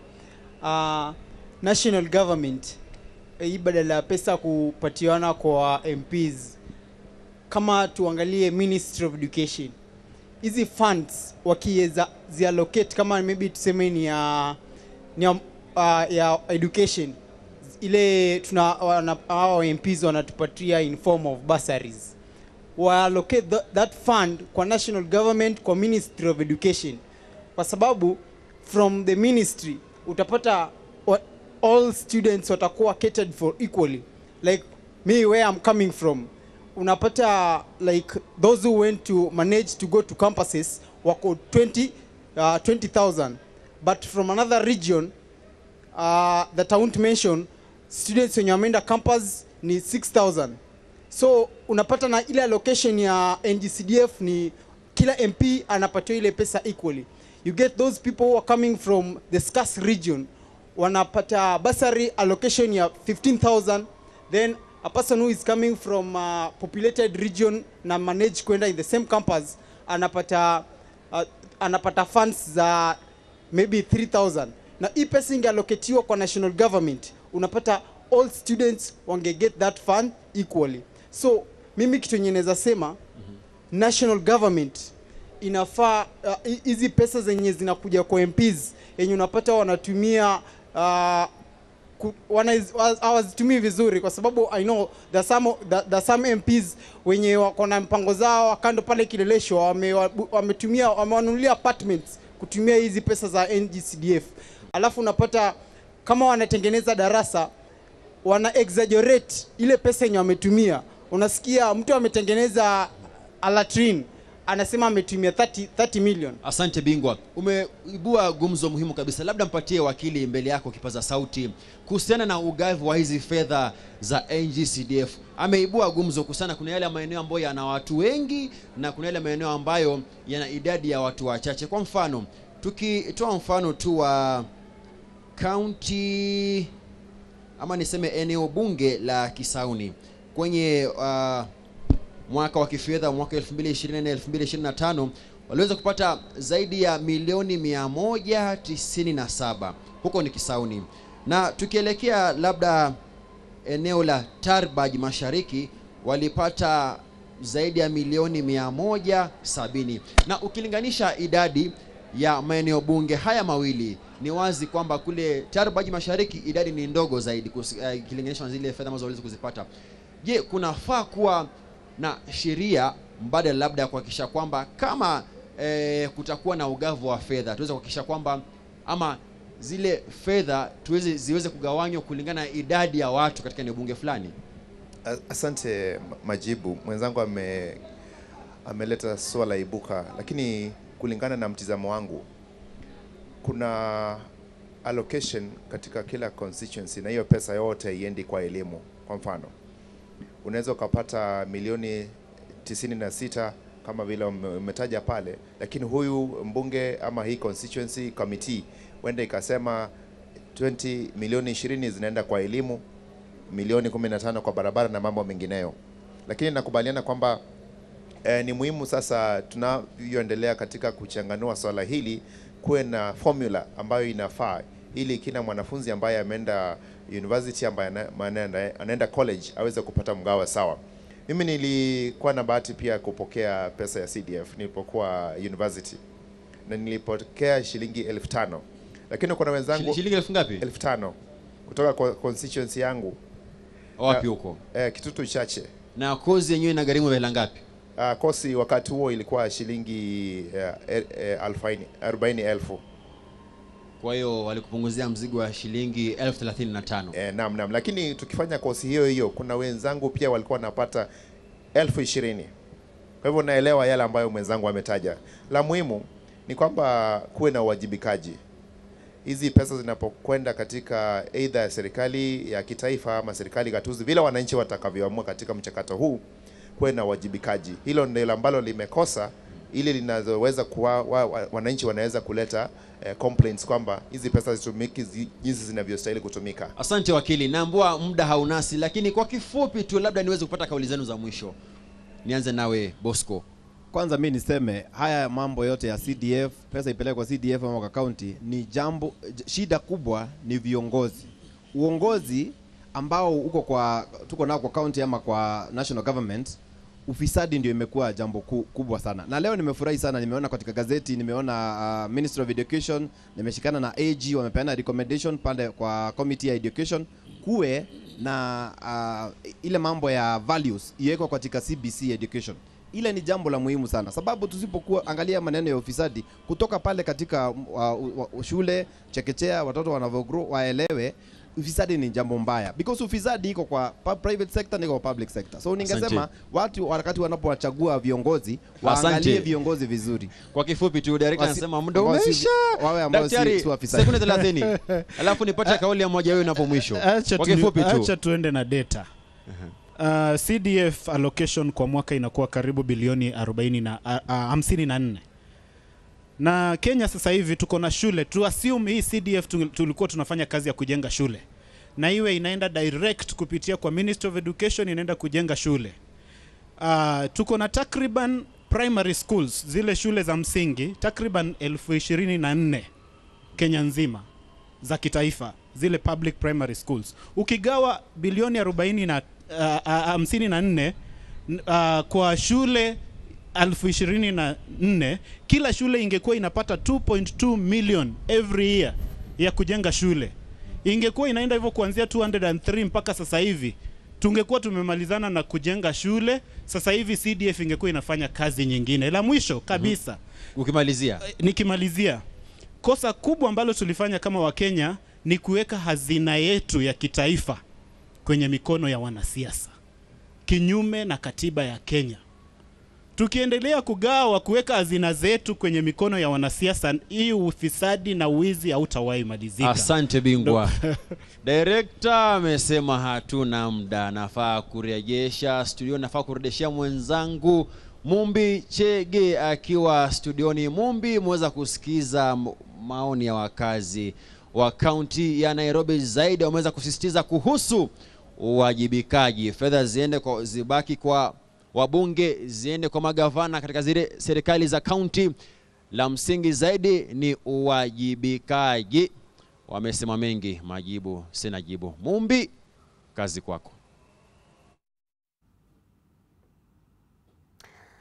national government hii badala ya pesa kupatiana kwa MPs, kama tuangalie Ministry of Education, hizi funds wakiweza ziallocate, kama maybe tuseme ni ya education ile hao MPs wanatupatia in form of bursaries, wa allocate that fund kwa national government, kwa Ministry of Education, kwa sababu from the ministry utapata all students watakuwa catered for equally. Like me where I'm coming from, unapata like those who went to manage to go to campuses wako 20,000, but from another region that I won't mention, students wenye wameenda campus ni 6,000. So unapata na ile allocation ya NGCDF ni kila MP anapatiwa ile pesa equally. You get those people who are coming from the scarce region wanapata bursary allocation ya 15,000, then a person who is coming from populated region na manage kwenda in the same campus anapata funds za maybe 3,000. Na hii pesa ingeallocatiwa kwa national government, unapata all students wange get that fund equally. So mimi kitu yenye naweza sema, national government inafaa hizi pesa zenye zinakuja kwa MPs yenye unapata wanatumia hawazitumii vizuri, kwa sababu I know there some MPs wenye wako na mpango zao kando pale Kileleshwa wametumia wamewanunulia apartments kutumia hizi pesa za NGCDF. Alafu unapata kama wanatengeneza darasa wana exaggerate ile pesa yenye wametumia. Unasikia mtu ametengeneza latrine anasema ametumia 30 million. Asante Bingwa, umeibua gumzo muhimu kabisa. Labda mpatie wakili mbele yako kipaza sauti kuhusiana na ugavi wa hizi fedha za NGCDF. Ameibua gumzo kuhusiana, kuna yale maeneo ambayo yana watu wengi na kuna yale maeneo ambayo yana idadi ya watu wachache. Kwa mfano, tukitoa mfano tu wa county ama niseme eneo bunge la Kisauni kwenye mwaka wa kifedha mwaka 2024 2025 waliweza kupata zaidi ya milioni 197 huko ni Kisauni. Na tukielekea labda eneo la Tarbaj Mashariki walipata zaidi ya milioni 170. Na ukilinganisha idadi ya maeneo bunge haya mawili, ni wazi kwamba kule Tarbaj Mashariki idadi ni ndogo zaidi ukilinganisha na zile fedha ambazo waliweza kuzipata. Je, kunafaa kuwa na sheria mbadala labda ya kuhakikisha kwamba kama kutakuwa na ugavu wa fedha tuweze kuhakikisha kwamba ama zile fedha ziweze kugawanywa kulingana na idadi ya watu katika eneo bunge fulani? Asante Majibu. Mwenzangu ameleta swala ibuka, lakini kulingana na mtizamo wangu kuna allocation katika kila constituency na hiyo pesa yote iendi kwa elimu. Kwa mfano, unaweza ukapata milioni 96 kama vile umetaja pale, lakini huyu mbunge ama hii constituency committee wenda ikasema 20 milioni 20 zinaenda kwa elimu, milioni 15 kwa barabara na mambo mengineyo. Lakini nakubaliana kwamba Ni muhimu sasa tunavyoendelea katika kuchanganua swala hili kuwe na formula ambayo inafaa ili kila mwanafunzi ambaye ameenda university, ambaye anaenda college aweze kupata mgawa sawa. Mimi nilikuwa na bahati pia kupokea pesa ya CDF nilipokuwa university, na nilipokea shilingi 5,000. Lakini kuna wenzangu Shilingi elfu ngapi? 5,000 kutoka kwa constituency yangu. Wapi huko? Kitutu Chache. Na kozi yenyewe inagharimu hela ngapi? Kosi wakati huo ilikuwa shilingi 40,000. Kwa hiyo walikupunguzia mzigo wa shilingi 35,000. Naam. Lakini tukifanya kosi hiyo hiyo kuna wenzangu pia walikuwa wanapata 20,000. Kwa hivyo naelewa yale ambayo mwenzangu ametaja. La muhimu ni kwamba kuwe na uwajibikaji. Hizi pesa zinapokwenda katika either ya serikali ya kitaifa ama serikali gatuzi, vile wananchi watakavyoamua katika mchakato huu, kuwe na uwajibikaji. Hilo ndilo ambalo limekosa, ili linazoweza kuwa wananchi wanaweza kuleta complaints kwamba hizi pesa zitumiki jinsi zinavyostahili kutumika. Asante wakili, naambua muda haunasi, lakini kwa kifupi tu labda niweze kupata kauli zenu za mwisho. Nianze nawe Bosco. Kwanza mimi niseme haya mambo yote ya CDF, pesa ipelekwe kwa CDF ama kwa county, ni jambo, shida kubwa ni viongozi. Uongozi ambao uko kwa tuko nao kwa county ama kwa national government, ufisadi ndio imekuwa jambo kubwa sana. Na leo nimefurahi sana, nimeona katika gazeti, nimeona Minister of Education, nimeshikana na AG, wamepeana recommendation pale kwa committee ya education kuwe na ile mambo ya values iwekwe katika CBC education. Ile ni jambo la muhimu sana, sababu tusipokuwa angalia maneno ya ufisadi kutoka pale katika shule chekechea, watoto wanavyogrow waelewe ufisadi ni jambo mbaya, because ufisadi iko kwa private sector na iko kwa public sector. So ningesema watu wakati wanapowachagua viongozi waangalie viongozi vizuri. Kwa kifupi tu director anasema muda umeisha. Wawe ambao si wafisadi. Sekunde 30. Alafu nipate kauli ya mmoja wenu hapo mwisho. Kwa kifupi tu. Acha tuende na data. CDF allocation kwa mwaka inakuwa karibu bilioni 54. Na Kenya sasa hivi tuko na shule. Tu assume hii CDF tulikuwa tunafanya kazi ya kujenga shule, na iwe inaenda direct kupitia kwa Ministry of Education, inaenda kujenga shule. Tuko na takriban primary schools, zile shule za msingi takriban 24,000 Kenya nzima za kitaifa, zile public primary schools. Ukigawa bilioni 54 kwa shule 24,000, kila shule ingekuwa inapata 2.2 million every year ya kujenga shule. Ingekuwa inaenda hivyo kuanzia 203 mpaka sasa hivi tungekuwa tumemalizana na kujenga shule. Sasa hivi CDF ingekuwa inafanya kazi nyingine. La mwisho kabisa, ukimalizia, nikimalizia, kosa kubwa ambalo tulifanya kama Wakenya ni kuweka hazina yetu ya kitaifa kwenye mikono ya wanasiasa, kinyume na katiba ya Kenya. Tukiendelea kugawa, kuweka hazina zetu kwenye mikono ya wanasiasa, hii ufisadi na wizi hautawahi malizika. Asante bingwa. Director amesema hatuna muda, nafaa kurejesha studio, nafaa kurejeshia mwenzangu Mumbi Chege akiwa studioni. Mumbi, mweza kusikiza maoni ya wakazi wa kaunti ya Nairobi. Zaidi wameweza kusisitiza kuhusu uwajibikaji, fedha ziende kwa, zibaki kwa wabunge, ziende kwa magavana katika zile serikali za kaunti. La msingi zaidi ni uwajibikaji. Wamesema mengi, majibu sina jibu. Mumbi, kazi kwako.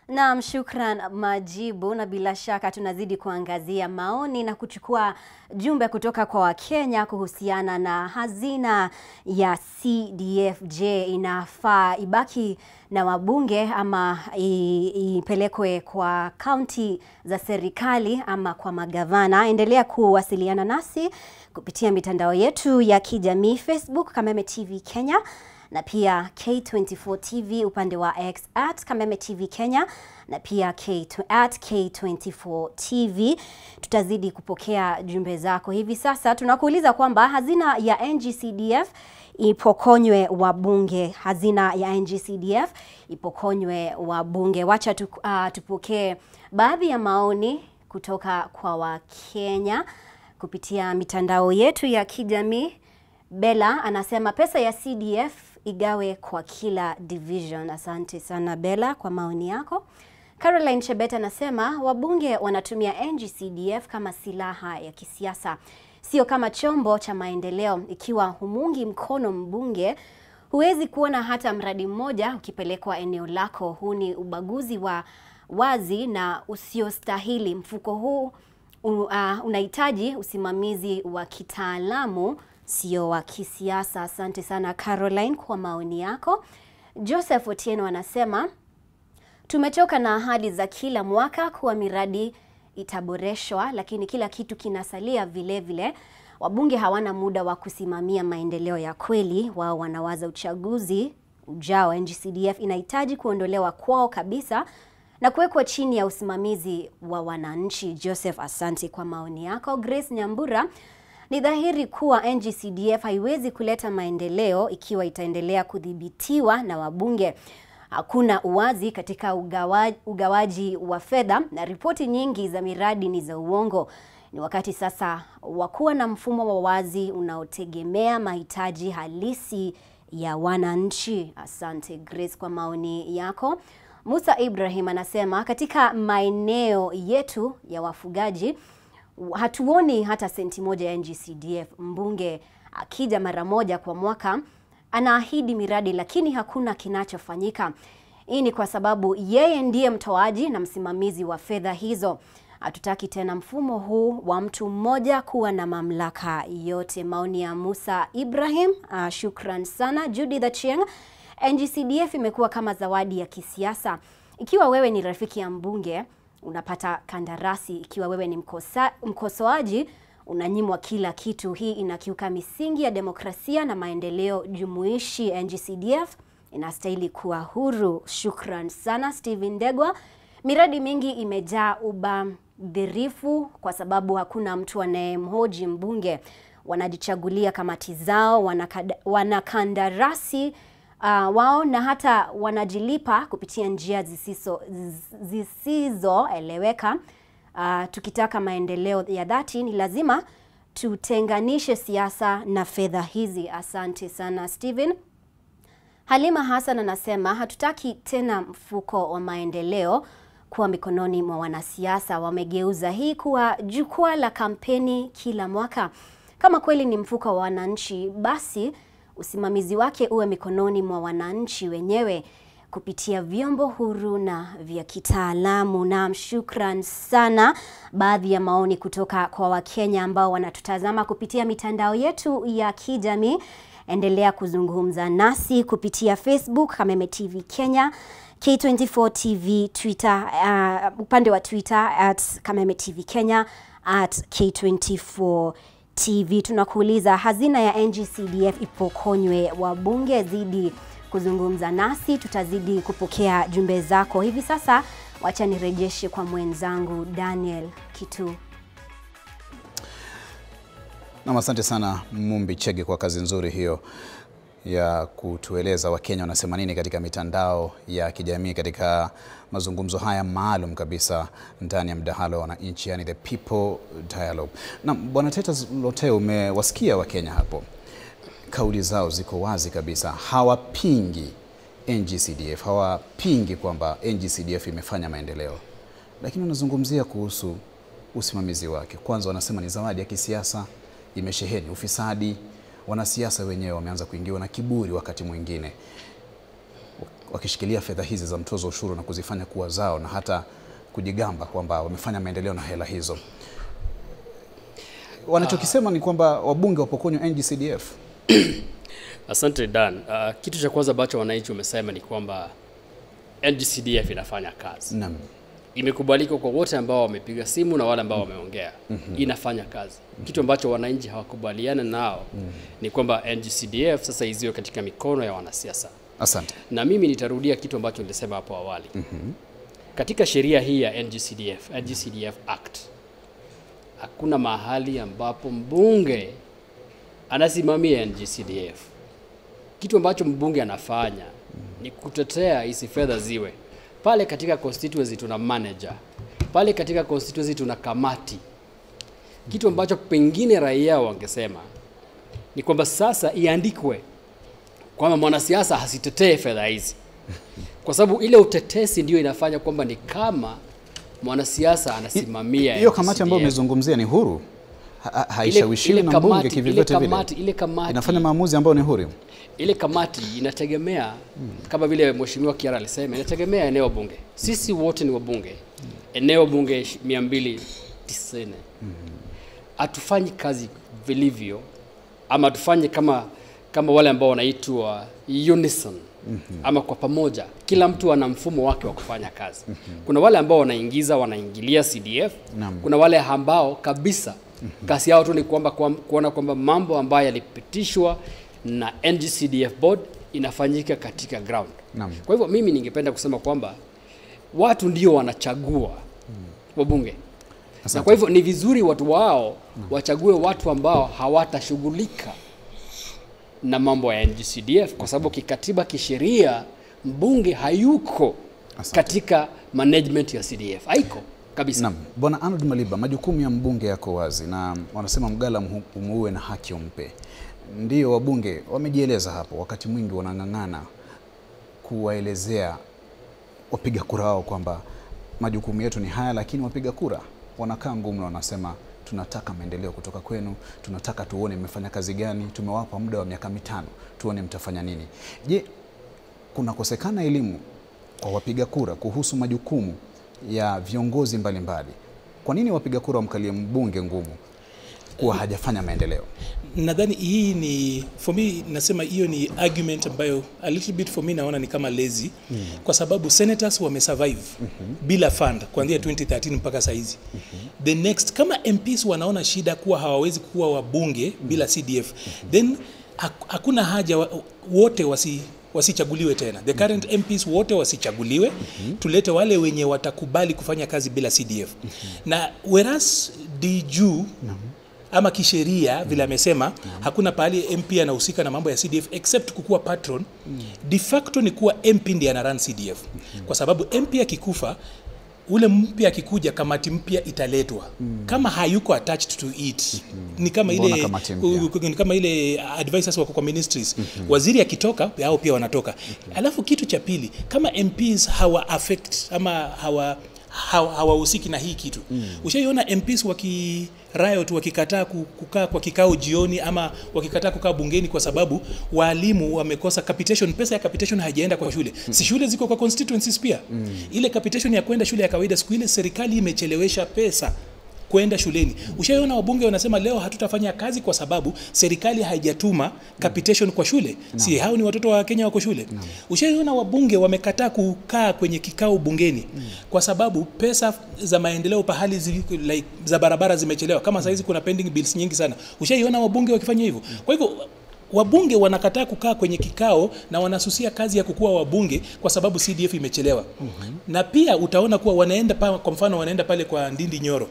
Naam, shukran Majibu, na bila shaka tunazidi kuangazia maoni na kuchukua jumbe kutoka kwa Wakenya kuhusiana na hazina ya CDF. Je, inafaa ibaki na wabunge ama ipelekwe kwa kaunti za serikali ama kwa magavana? Endelea kuwasiliana nasi kupitia mitandao yetu ya kijamii, Facebook Kameme TV Kenya, na pia K24 TV upande wa X at Kameme TV Kenya, na pia at K24 TV. Tutazidi kupokea jumbe zako. Hivi sasa tunakuuliza kwamba hazina ya NGCDF ipokonywe wabunge. Hazina ya NGCDF ipokonywe wabunge. Wacha tupokee baadhi ya maoni kutoka kwa Wakenya kupitia mitandao yetu ya kijamii. Bella anasema pesa ya CDF igawe kwa kila division. Asante sana Bella kwa maoni yako. Caroline Chebet anasema wabunge wanatumia NGCDF kama silaha ya kisiasa, sio kama chombo cha maendeleo. Ikiwa humungi mkono mbunge, huwezi kuona hata mradi mmoja ukipelekwa eneo lako. Huu ni ubaguzi wa wazi na usiostahili. Mfuko huu unahitaji usimamizi wa kitaalamu, sio wa kisiasa. Asante sana Caroline kwa maoni yako. Joseph Otieno anasema tumechoka na ahadi za kila mwaka kuwa miradi itaboreshwa, lakini kila kitu kinasalia vile vile. Wabunge hawana muda wa kusimamia maendeleo ya kweli, wao wanawaza uchaguzi ujao. NGCDF inahitaji kuondolewa kwao kabisa na kuwekwa chini ya usimamizi wa wananchi. Joseph, asante kwa maoni yako. Grace Nyambura, ni dhahiri kuwa NGCDF haiwezi kuleta maendeleo ikiwa itaendelea kudhibitiwa na wabunge. Hakuna uwazi katika ugawaji wa fedha na ripoti nyingi za miradi ni za uongo. Ni wakati sasa wa kuwa na mfumo wa wazi unaotegemea mahitaji halisi ya wananchi. Asante Grace kwa maoni yako. Musa Ibrahim anasema katika maeneo yetu ya wafugaji hatuoni hata senti moja ya NGCDF. Mbunge akija mara moja kwa mwaka anaahidi miradi, lakini hakuna kinachofanyika. Hii ni kwa sababu yeye ndiye mtoaji na msimamizi wa fedha hizo. Hatutaki tena mfumo huu wa mtu mmoja kuwa na mamlaka yote. Maoni ya Musa Ibrahim, shukran sana. Judith Achieng, NGCDF imekuwa kama zawadi ya kisiasa. Ikiwa wewe ni rafiki ya mbunge, unapata kandarasi. Ikiwa wewe ni mkosoaji, unanyimwa kila kitu. Hii inakiuka misingi ya demokrasia na maendeleo jumuishi. NGCDF inastahili kuwa huru. Shukran sana Steven Degwa. Miradi mingi imejaa ubadhirifu kwa sababu hakuna mtu anayemhoji mbunge. Wanajichagulia kamati zao, wanakandarasi wao na hata wanajilipa kupitia njia zisizoeleweka. Tukitaka maendeleo ya dhati ni lazima tutenganishe siasa na fedha hizi. Asante sana Steven. Halima Hassan anasema hatutaki tena mfuko wa maendeleo kuwa mikononi mwa wanasiasa. Wamegeuza hii kuwa jukwaa la kampeni kila mwaka. Kama kweli ni mfuko wa wananchi, basi usimamizi wake uwe mikononi mwa wananchi wenyewe kupitia vyombo huru na vya kitaalamu. Na shukran sana baadhi ya maoni kutoka kwa Wakenya ambao wanatutazama kupitia mitandao yetu ya kijamii. Endelea kuzungumza nasi kupitia Facebook Kameme TV Kenya, K24 TV, Twitter, upande wa Twitter @Kameme TV Kenya, @K24 TV. Tunakuuliza, hazina ya NGCDF ipokonywe wabunge? Zidi kuzungumza nasi, tutazidi kupokea jumbe zako. Hivi sasa wacha nirejeshe kwa mwenzangu Daniel Kitu. Na asante sana Mumbi Chege kwa kazi nzuri hiyo ya kutueleza Wakenya wanasema nini katika mitandao ya kijamii katika mazungumzo haya maalum kabisa ndani ya mdahalo wa wananchi, yani the People Dialogue. Na Bwana Titus Lotee, umewasikia Wakenya hapo. Kauli zao ziko wazi kabisa. Hawapingi NGCDF, hawapingi kwamba NGCDF imefanya maendeleo. Lakini wanazungumzia kuhusu usimamizi wake. Kwanza wanasema ni zawadi ya kisiasa, imesheheni ufisadi. Wanasiasa wenyewe wameanza kuingiwa na kiburi wakati mwingine, wakishikilia fedha hizi za mtozo ushuru na kuzifanya kuwa zao na hata kujigamba kwamba wamefanya maendeleo na hela hizo. Wanachokisema ni kwamba wabunge wapokonywe NGCDF. Asante Dan. Kitu cha kwanza ambacho wananchi wamesema ni kwamba NGCDF inafanya kazi. Naam. Imekubalika kwa wote ambao wamepiga simu na wale ambao wameongea. Inafanya kazi. Kitu ambacho wananchi hawakubaliana nao ni kwamba NGCDF sasa iziwe katika mikono ya wanasiasa. Asante. Na mimi nitarudia kitu ambacho nilisema hapo awali. Katika sheria hii ya NGCDF, NGCDF Act, hakuna mahali ambapo mbunge anasimamia NGCDF. Kitu ambacho mbunge anafanya ni kutetea hizi fedha ziwe. Pale katika constituency tuna manager. Pale katika constituency tuna kamati. Kitu ambacho pengine raia wangesema ni kwamba sasa iandikwe kwamba mwanasiasa hasitetee fedha hizi. Kwa sababu ile utetesi ndio inafanya kwamba ni kama mwanasiasa anasimamia. Hiyo kamati ambayo umezungumzia ni huru, haishawishiwi na mbunge kivyovyote vile. Ile kamati inafanya maamuzi ambayo ni huru. Ile kamati inategemea kama vile Mheshimiwa Kiara alisema, inategemea eneo bunge. Sisi wote ni wabunge. Eneo bunge 290. Hatufanyi kazi vilivyo ama tufanye kama wale ambao wanaitwa unison ama kwa pamoja. Kila mtu ana mfumo wake wa kufanya kazi. Kuna wale ambao wanaingilia CDF. Kuna wale ambao kabisa kazi yao tu ni kwamba kuona kwamba mambo ambayo yalipitishwa na NGCDF board inafanyika katika ground. Kwa hivyo mimi ningependa kusema kwamba watu ndio wanachagua wabunge. Na kwa hivyo ni vizuri watu wao wachague watu ambao hawatashughulika na mambo ya NGCDF, kwa sababu kikatiba, kisheria, mbunge hayuko katika management ya CDF. Haiko kabisa. Naam. Bwana Arnold Maliba, majukumu ya mbunge yako wazi na wanasema mgala umuue na haki umpe. Ndio wabunge wamejieleza hapo, wakati mwingi wanang'ang'ana kuwaelezea wapiga kura wao kwamba majukumu yetu ni haya, lakini wapiga kura wanakaa ngumu na wanasema tunataka maendeleo kutoka kwenu, tunataka tuone mmefanya kazi gani, tumewapa muda wa miaka 5 tuone mtafanya nini. Je, kunakosekana elimu kwa wapiga kura kuhusu majukumu ya viongozi mbalimbali? Kwa nini wapiga kura wamkalie mbunge ngumu kuwa hajafanya maendeleo? Nadhani hii ni, for me nasema hiyo ni argument ambayo a little bit for me naona ni kama lazy, kwa sababu senators wamesurvive bila fund kuanzia 2013 mpaka saizi. The next, kama MPs wanaona shida kuwa hawawezi kuwa wabunge bila CDF, then hakuna haja wote wasichaguliwe tena. The current MPs wote wasichaguliwe, tulete wale wenye watakubali kufanya kazi bila CDF. Na whereas DG ama kisheria vile amesema hakuna pahali MP anahusika na mambo ya CDF except kukuwa patron. De facto ni kuwa MP ndiye ana run CDF. Kwa sababu MP akikufa, ule mpya akikuja, kamati mpya italetwa. Kama hayuko attached to it, ni kama ile ni kama ile advisors wako kwa ministries. Waziri akitoka, hao pia wanatoka. Alafu kitu cha pili, kama MPs hawa affect ama hawahusiki na hii kitu. Ushaiona MPs waki riot, wakikataa kukaa kwa kikao jioni ama wakikataa kukaa bungeni kwa sababu walimu wamekosa capitation, pesa ya capitation haijaenda kwa shule. Si shule ziko kwa constituencies pia? Ile capitation ya kwenda shule ya kawaida siku ile serikali imechelewesha pesa kwenda shuleni. Ushaiona wabunge wanasema leo hatutafanya kazi kwa sababu serikali haijatuma capitation kwa shule. Si hao ni watoto wa Kenya wako shule? Ushaiona wabunge wamekataa kukaa kwenye kikao bungeni kwa sababu pesa za maendeleo pahali like, za barabara zimechelewa. Kama saizi kuna pending bills nyingi sana. Ushaiona wabunge wakifanya hivyo? Kwa hivyo wabunge wanakataa kukaa kwenye kikao na wanasusia kazi ya kukua wabunge kwa sababu CDF imechelewa. Na pia utaona kuwa wanaenda kwa mfano wanaenda pale kwa Ndindi Nyoro.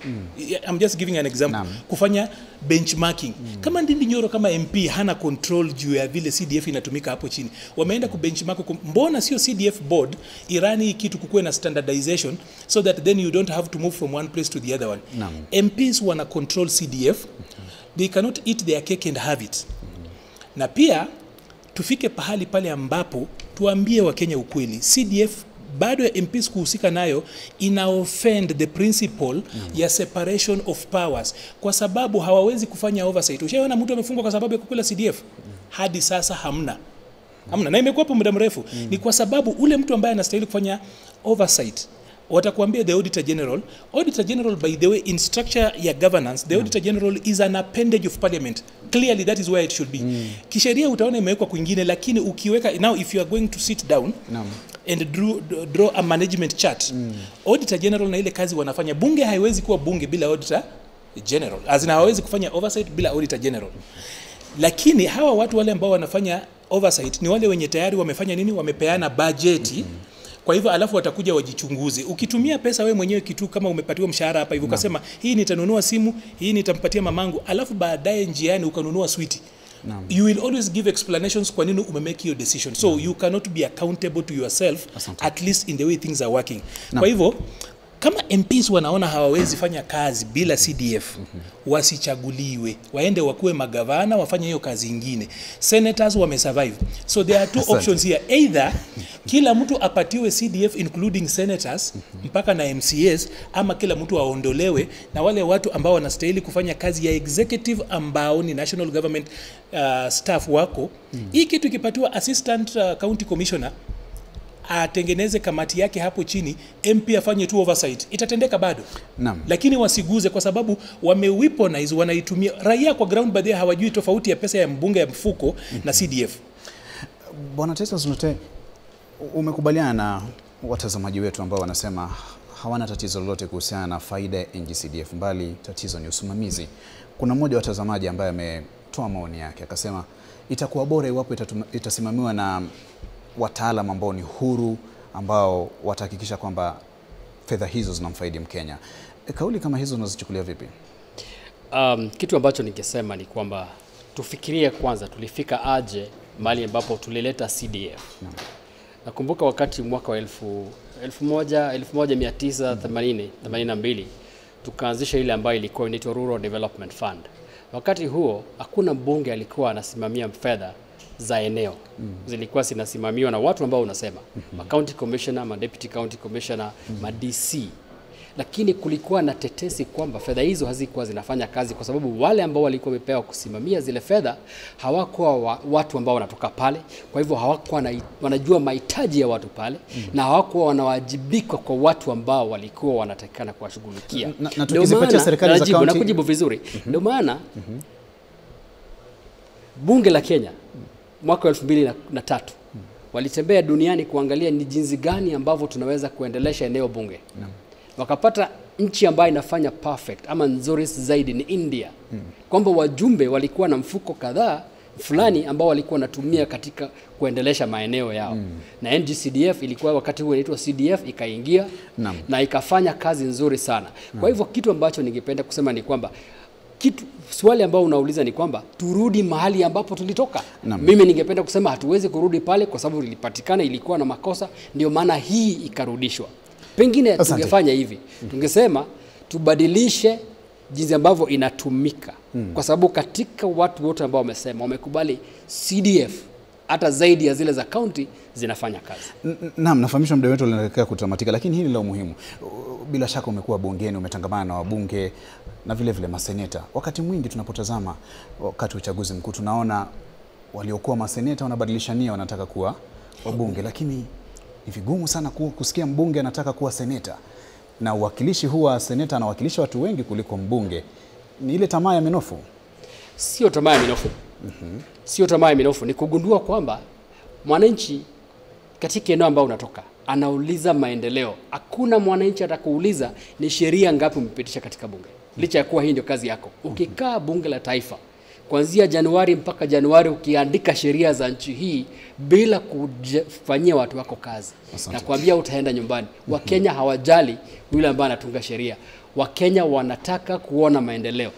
I'm just giving an example. Kufanya benchmarking. Kama Ndindi Nyoro kama MP hana control juu ya vile CDF inatumika hapo chini. Wameenda kubenchmark, mbona sio CDF board irani kitu kukue na standardization so that then you don't have to move from one place to the other one. MPs wana control CDF. They cannot eat their cake and have it. Na pia tufike pahali pale ambapo tuambie Wakenya ukweli. CDF bado ya MPs kuhusika nayo ina offend the principle ya separation of powers, kwa sababu hawawezi kufanya oversight. Ushaona mtu amefungwa kwa sababu ya kukula CDF? Hadi sasa hamna. Hamna, na imekuwa hapo muda mrefu. Ni kwa sababu ule mtu ambaye anastahili kufanya oversight, watakuambia the Auditor General. Auditor General, by the way, in structure ya governance, the Auditor General is an appendage of Parliament. Clearly that is where it should be. Kisheria utaona imewekwa kwingine, lakini ukiweka now if you are going to sit down and draw a management chart, Auditor General na ile kazi wanafanya, bunge haiwezi kuwa bunge bila Auditor General. As in hawawezi kufanya oversight bila Auditor General. Lakini hawa watu wale ambao wanafanya oversight ni wale wenye tayari wamefanya nini? Wamepeana bajeti. Kwa hivyo alafu watakuja wajichunguze. Ukitumia pesa wewe mwenyewe kitu kama umepatiwa mshahara hapa hivi ukasema hii nitanunua simu, hii nitampatia mamangu, alafu baadaye njiani ukanunua switi. You will always give explanations kwa nini umemake your decision. So you cannot be accountable to yourself, at least in the way things are working. Kwa hivyo kama MPs wanaona hawawezi fanya kazi bila CDF, wasichaguliwe, waende wakuwe magavana, wafanye hiyo kazi ingine. Senators wamesurvive. So there are two options here. Either Kila mtu apatiwe CDF including senators mpaka na MCAs, ama kila mtu aondolewe na wale watu ambao wanastahili kufanya kazi ya executive ambao ni national government staff wako. Hii kitu ikipatiwa assistant county commissioner atengeneze kamati yake hapo chini, MP afanye tu oversight, itatendeka bado. Naam. Lakini wasiguze kwa sababu wameweaponize, wanaitumia raia kwa ground, baadhi hawajui tofauti ya pesa ya mbunge ya mfuko na CDF. Bwana Titus Lotee, umekubaliana na watazamaji wetu ambao wanasema hawana tatizo lolote kuhusiana na faida ya NGCDF, mbali tatizo ni usimamizi. Kuna mmoja wa watazamaji ambaye ametoa maoni yake akasema itakuwa bora iwapo itasimamiwa na wataalamu ambao ni huru, ambao watahakikisha kwamba fedha hizo zinamfaidi Mkenya. Kauli kama hizo unazichukulia vipi? Kitu ambacho ningesema ni kwamba tufikirie kwanza tulifika aje mahali ambapo tulileta CDF. Nakumbuka wakati mwaka wa 1982 tukaanzisha ile ambayo ilikuwa inaitwa Rural Development Fund. Wakati huo hakuna mbunge alikuwa anasimamia fedha za eneo. Zilikuwa zinasimamiwa na watu ambao unasema ma county commissioner, ma deputy county commissioner, ma DC. Lakini kulikuwa na tetesi kwamba fedha hizo hazikuwa zinafanya kazi kwa sababu wale ambao walikuwa wamepewa kusimamia zile fedha hawakuwa watu ambao wanatoka pale. Kwa hivyo hawakuwa wanajua mahitaji ya watu pale na hawakuwa wanawajibika kwa watu ambao walikuwa wanatakikana kuwashughulikia. Na tukizipatia serikali za county, na kujibu vizuri. Ndio maana bunge la Kenya mwaka 2003 walitembea duniani kuangalia ni jinsi gani ambavyo tunaweza kuendelesha eneo bunge. Wakapata nchi ambayo inafanya perfect ama nzuri zaidi ni India. Kwamba wajumbe walikuwa na mfuko kadhaa fulani ambao walikuwa wanatumia katika kuendelesha maeneo yao. Na NGCDF ilikuwa wakati huo inaitwa CDF, ikaingia na ikafanya kazi nzuri sana. Kwa hivyo kitu ambacho ningependa kusema ni kwamba swali ambao unauliza ni kwamba turudi mahali ambapo tulitoka. Mimi ningependa kusema hatuwezi kurudi pale kwa sababu ilipatikana ilikuwa na makosa, ndio maana hii ikarudishwa. Pengine tungefanya hivi, tungesema tubadilishe jinsi ambavyo inatumika. Kwa sababu katika watu wote ambao wamesema wamekubali CDF hata zaidi ya zile za county zinafanya kazi. Naam, nafahamishwa muda wetu unaelekea kutamatika, lakini hili la umuhimu. Bila shaka umekuwa bungeni, umetangamana na wabunge na vile vile maseneta. Wakati mwingi tunapotazama wakati uchaguzi mkuu tunaona waliokuwa maseneta wanabadilisha nia, wanataka kuwa wabunge, lakini ni vigumu sana kusikia mbunge anataka kuwa seneta. Na uwakilishi huwa seneta anawakilisha watu wengi kuliko mbunge. Ni ile tamaa ya minofu? Sio tamaa ya minofu. Sio tamaa ya minofu, ni kugundua kwamba mwananchi katika eneo ambao unatoka anauliza maendeleo. Hakuna mwananchi atakuuliza ni sheria ngapi umepitisha katika bunge. Licha ya kuwa hii ndio kazi yako. Ukikaa bunge la taifa kuanzia Januari mpaka Januari ukiandika sheria za nchi hii bila kufanyia watu wako kazi, na kuambia utaenda nyumbani. Wakenya hawajali yule ambaye anatunga sheria. Wakenya wanataka kuona maendeleo.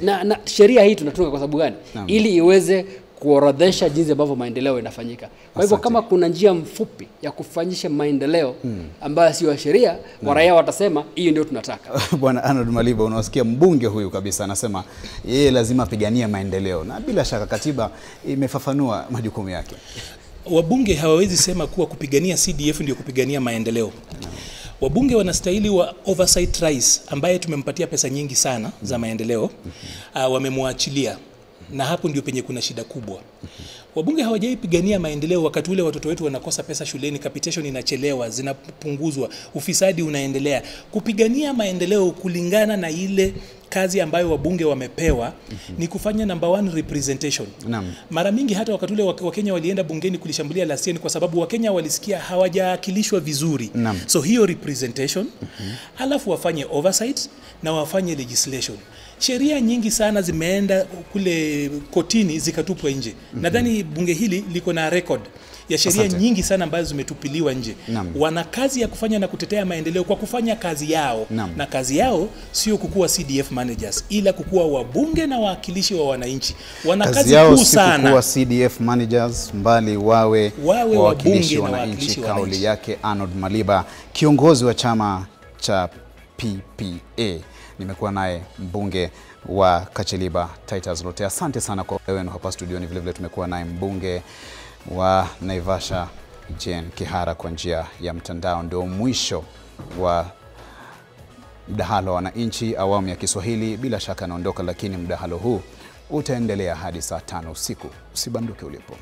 Na sheria hii tunatunga kwa sababu gani? Ili iweze kuorodhesha jinsi ambavyo maendeleo inafanyika. Kwa hivyo kama kuna njia mfupi ya kufanyisha maendeleo ambayo sio ya sheria, raia watasema hiyo ndio tunataka. Bwana Arnold Maliba, unawasikia mbunge huyu kabisa anasema yeye lazima apiganie maendeleo, na bila shaka katiba imefafanua majukumu yake. Wabunge hawawezi sema kuwa kupigania CDF ndio kupigania maendeleo. Wabunge wanastahili wa oversight rais ambaye tumempatia pesa nyingi sana za maendeleo, wamemwachilia. Na hapo ndio penye kuna shida kubwa. Wabunge hawajaipigania maendeleo wakati ule watoto wetu wanakosa pesa shuleni, capitation inachelewa, zinapunguzwa, ufisadi unaendelea. Kupigania maendeleo kulingana na ile kazi ambayo wabunge wamepewa ni kufanya number one representation. Mara mingi hata wakati ule Wakenya walienda bungeni kulishambulia la CN kwa sababu Wakenya walisikia hawajaakilishwa vizuri. So hiyo representation, alafu wafanye oversight na wafanye legislation. Sheria nyingi sana zimeenda kule kotini zikatupwa nje. Nadhani bunge hili liko na record ya sheria nyingi sana ambazo zimetupiliwa nje. Wana kazi ya kufanya na kutetea maendeleo kwa kufanya kazi yao. Na kazi yao sio kukuwa CDF managers, ila kukuwa wabunge na wawakilishi wa wananchi. Wana kazi yao kuu sana. Kukuwa CDF managers, mbali wawe wawakilishi wa wananchi. Kauli yake Arnold Maliba, kiongozi wa chama cha PPA. Nimekuwa naye mbunge wa Kacheliba Titus Lotee. Asante sana kwa wenu hapa studioni. Vile vile tumekuwa naye mbunge wa Naivasha Jane Kihara kwa njia ya mtandao. Ndio mwisho wa mdahalo wa wananchi awamu ya Kiswahili. Bila shaka naondoka, lakini mdahalo huu utaendelea hadi saa 5 usiku. Usibanduke ulipo.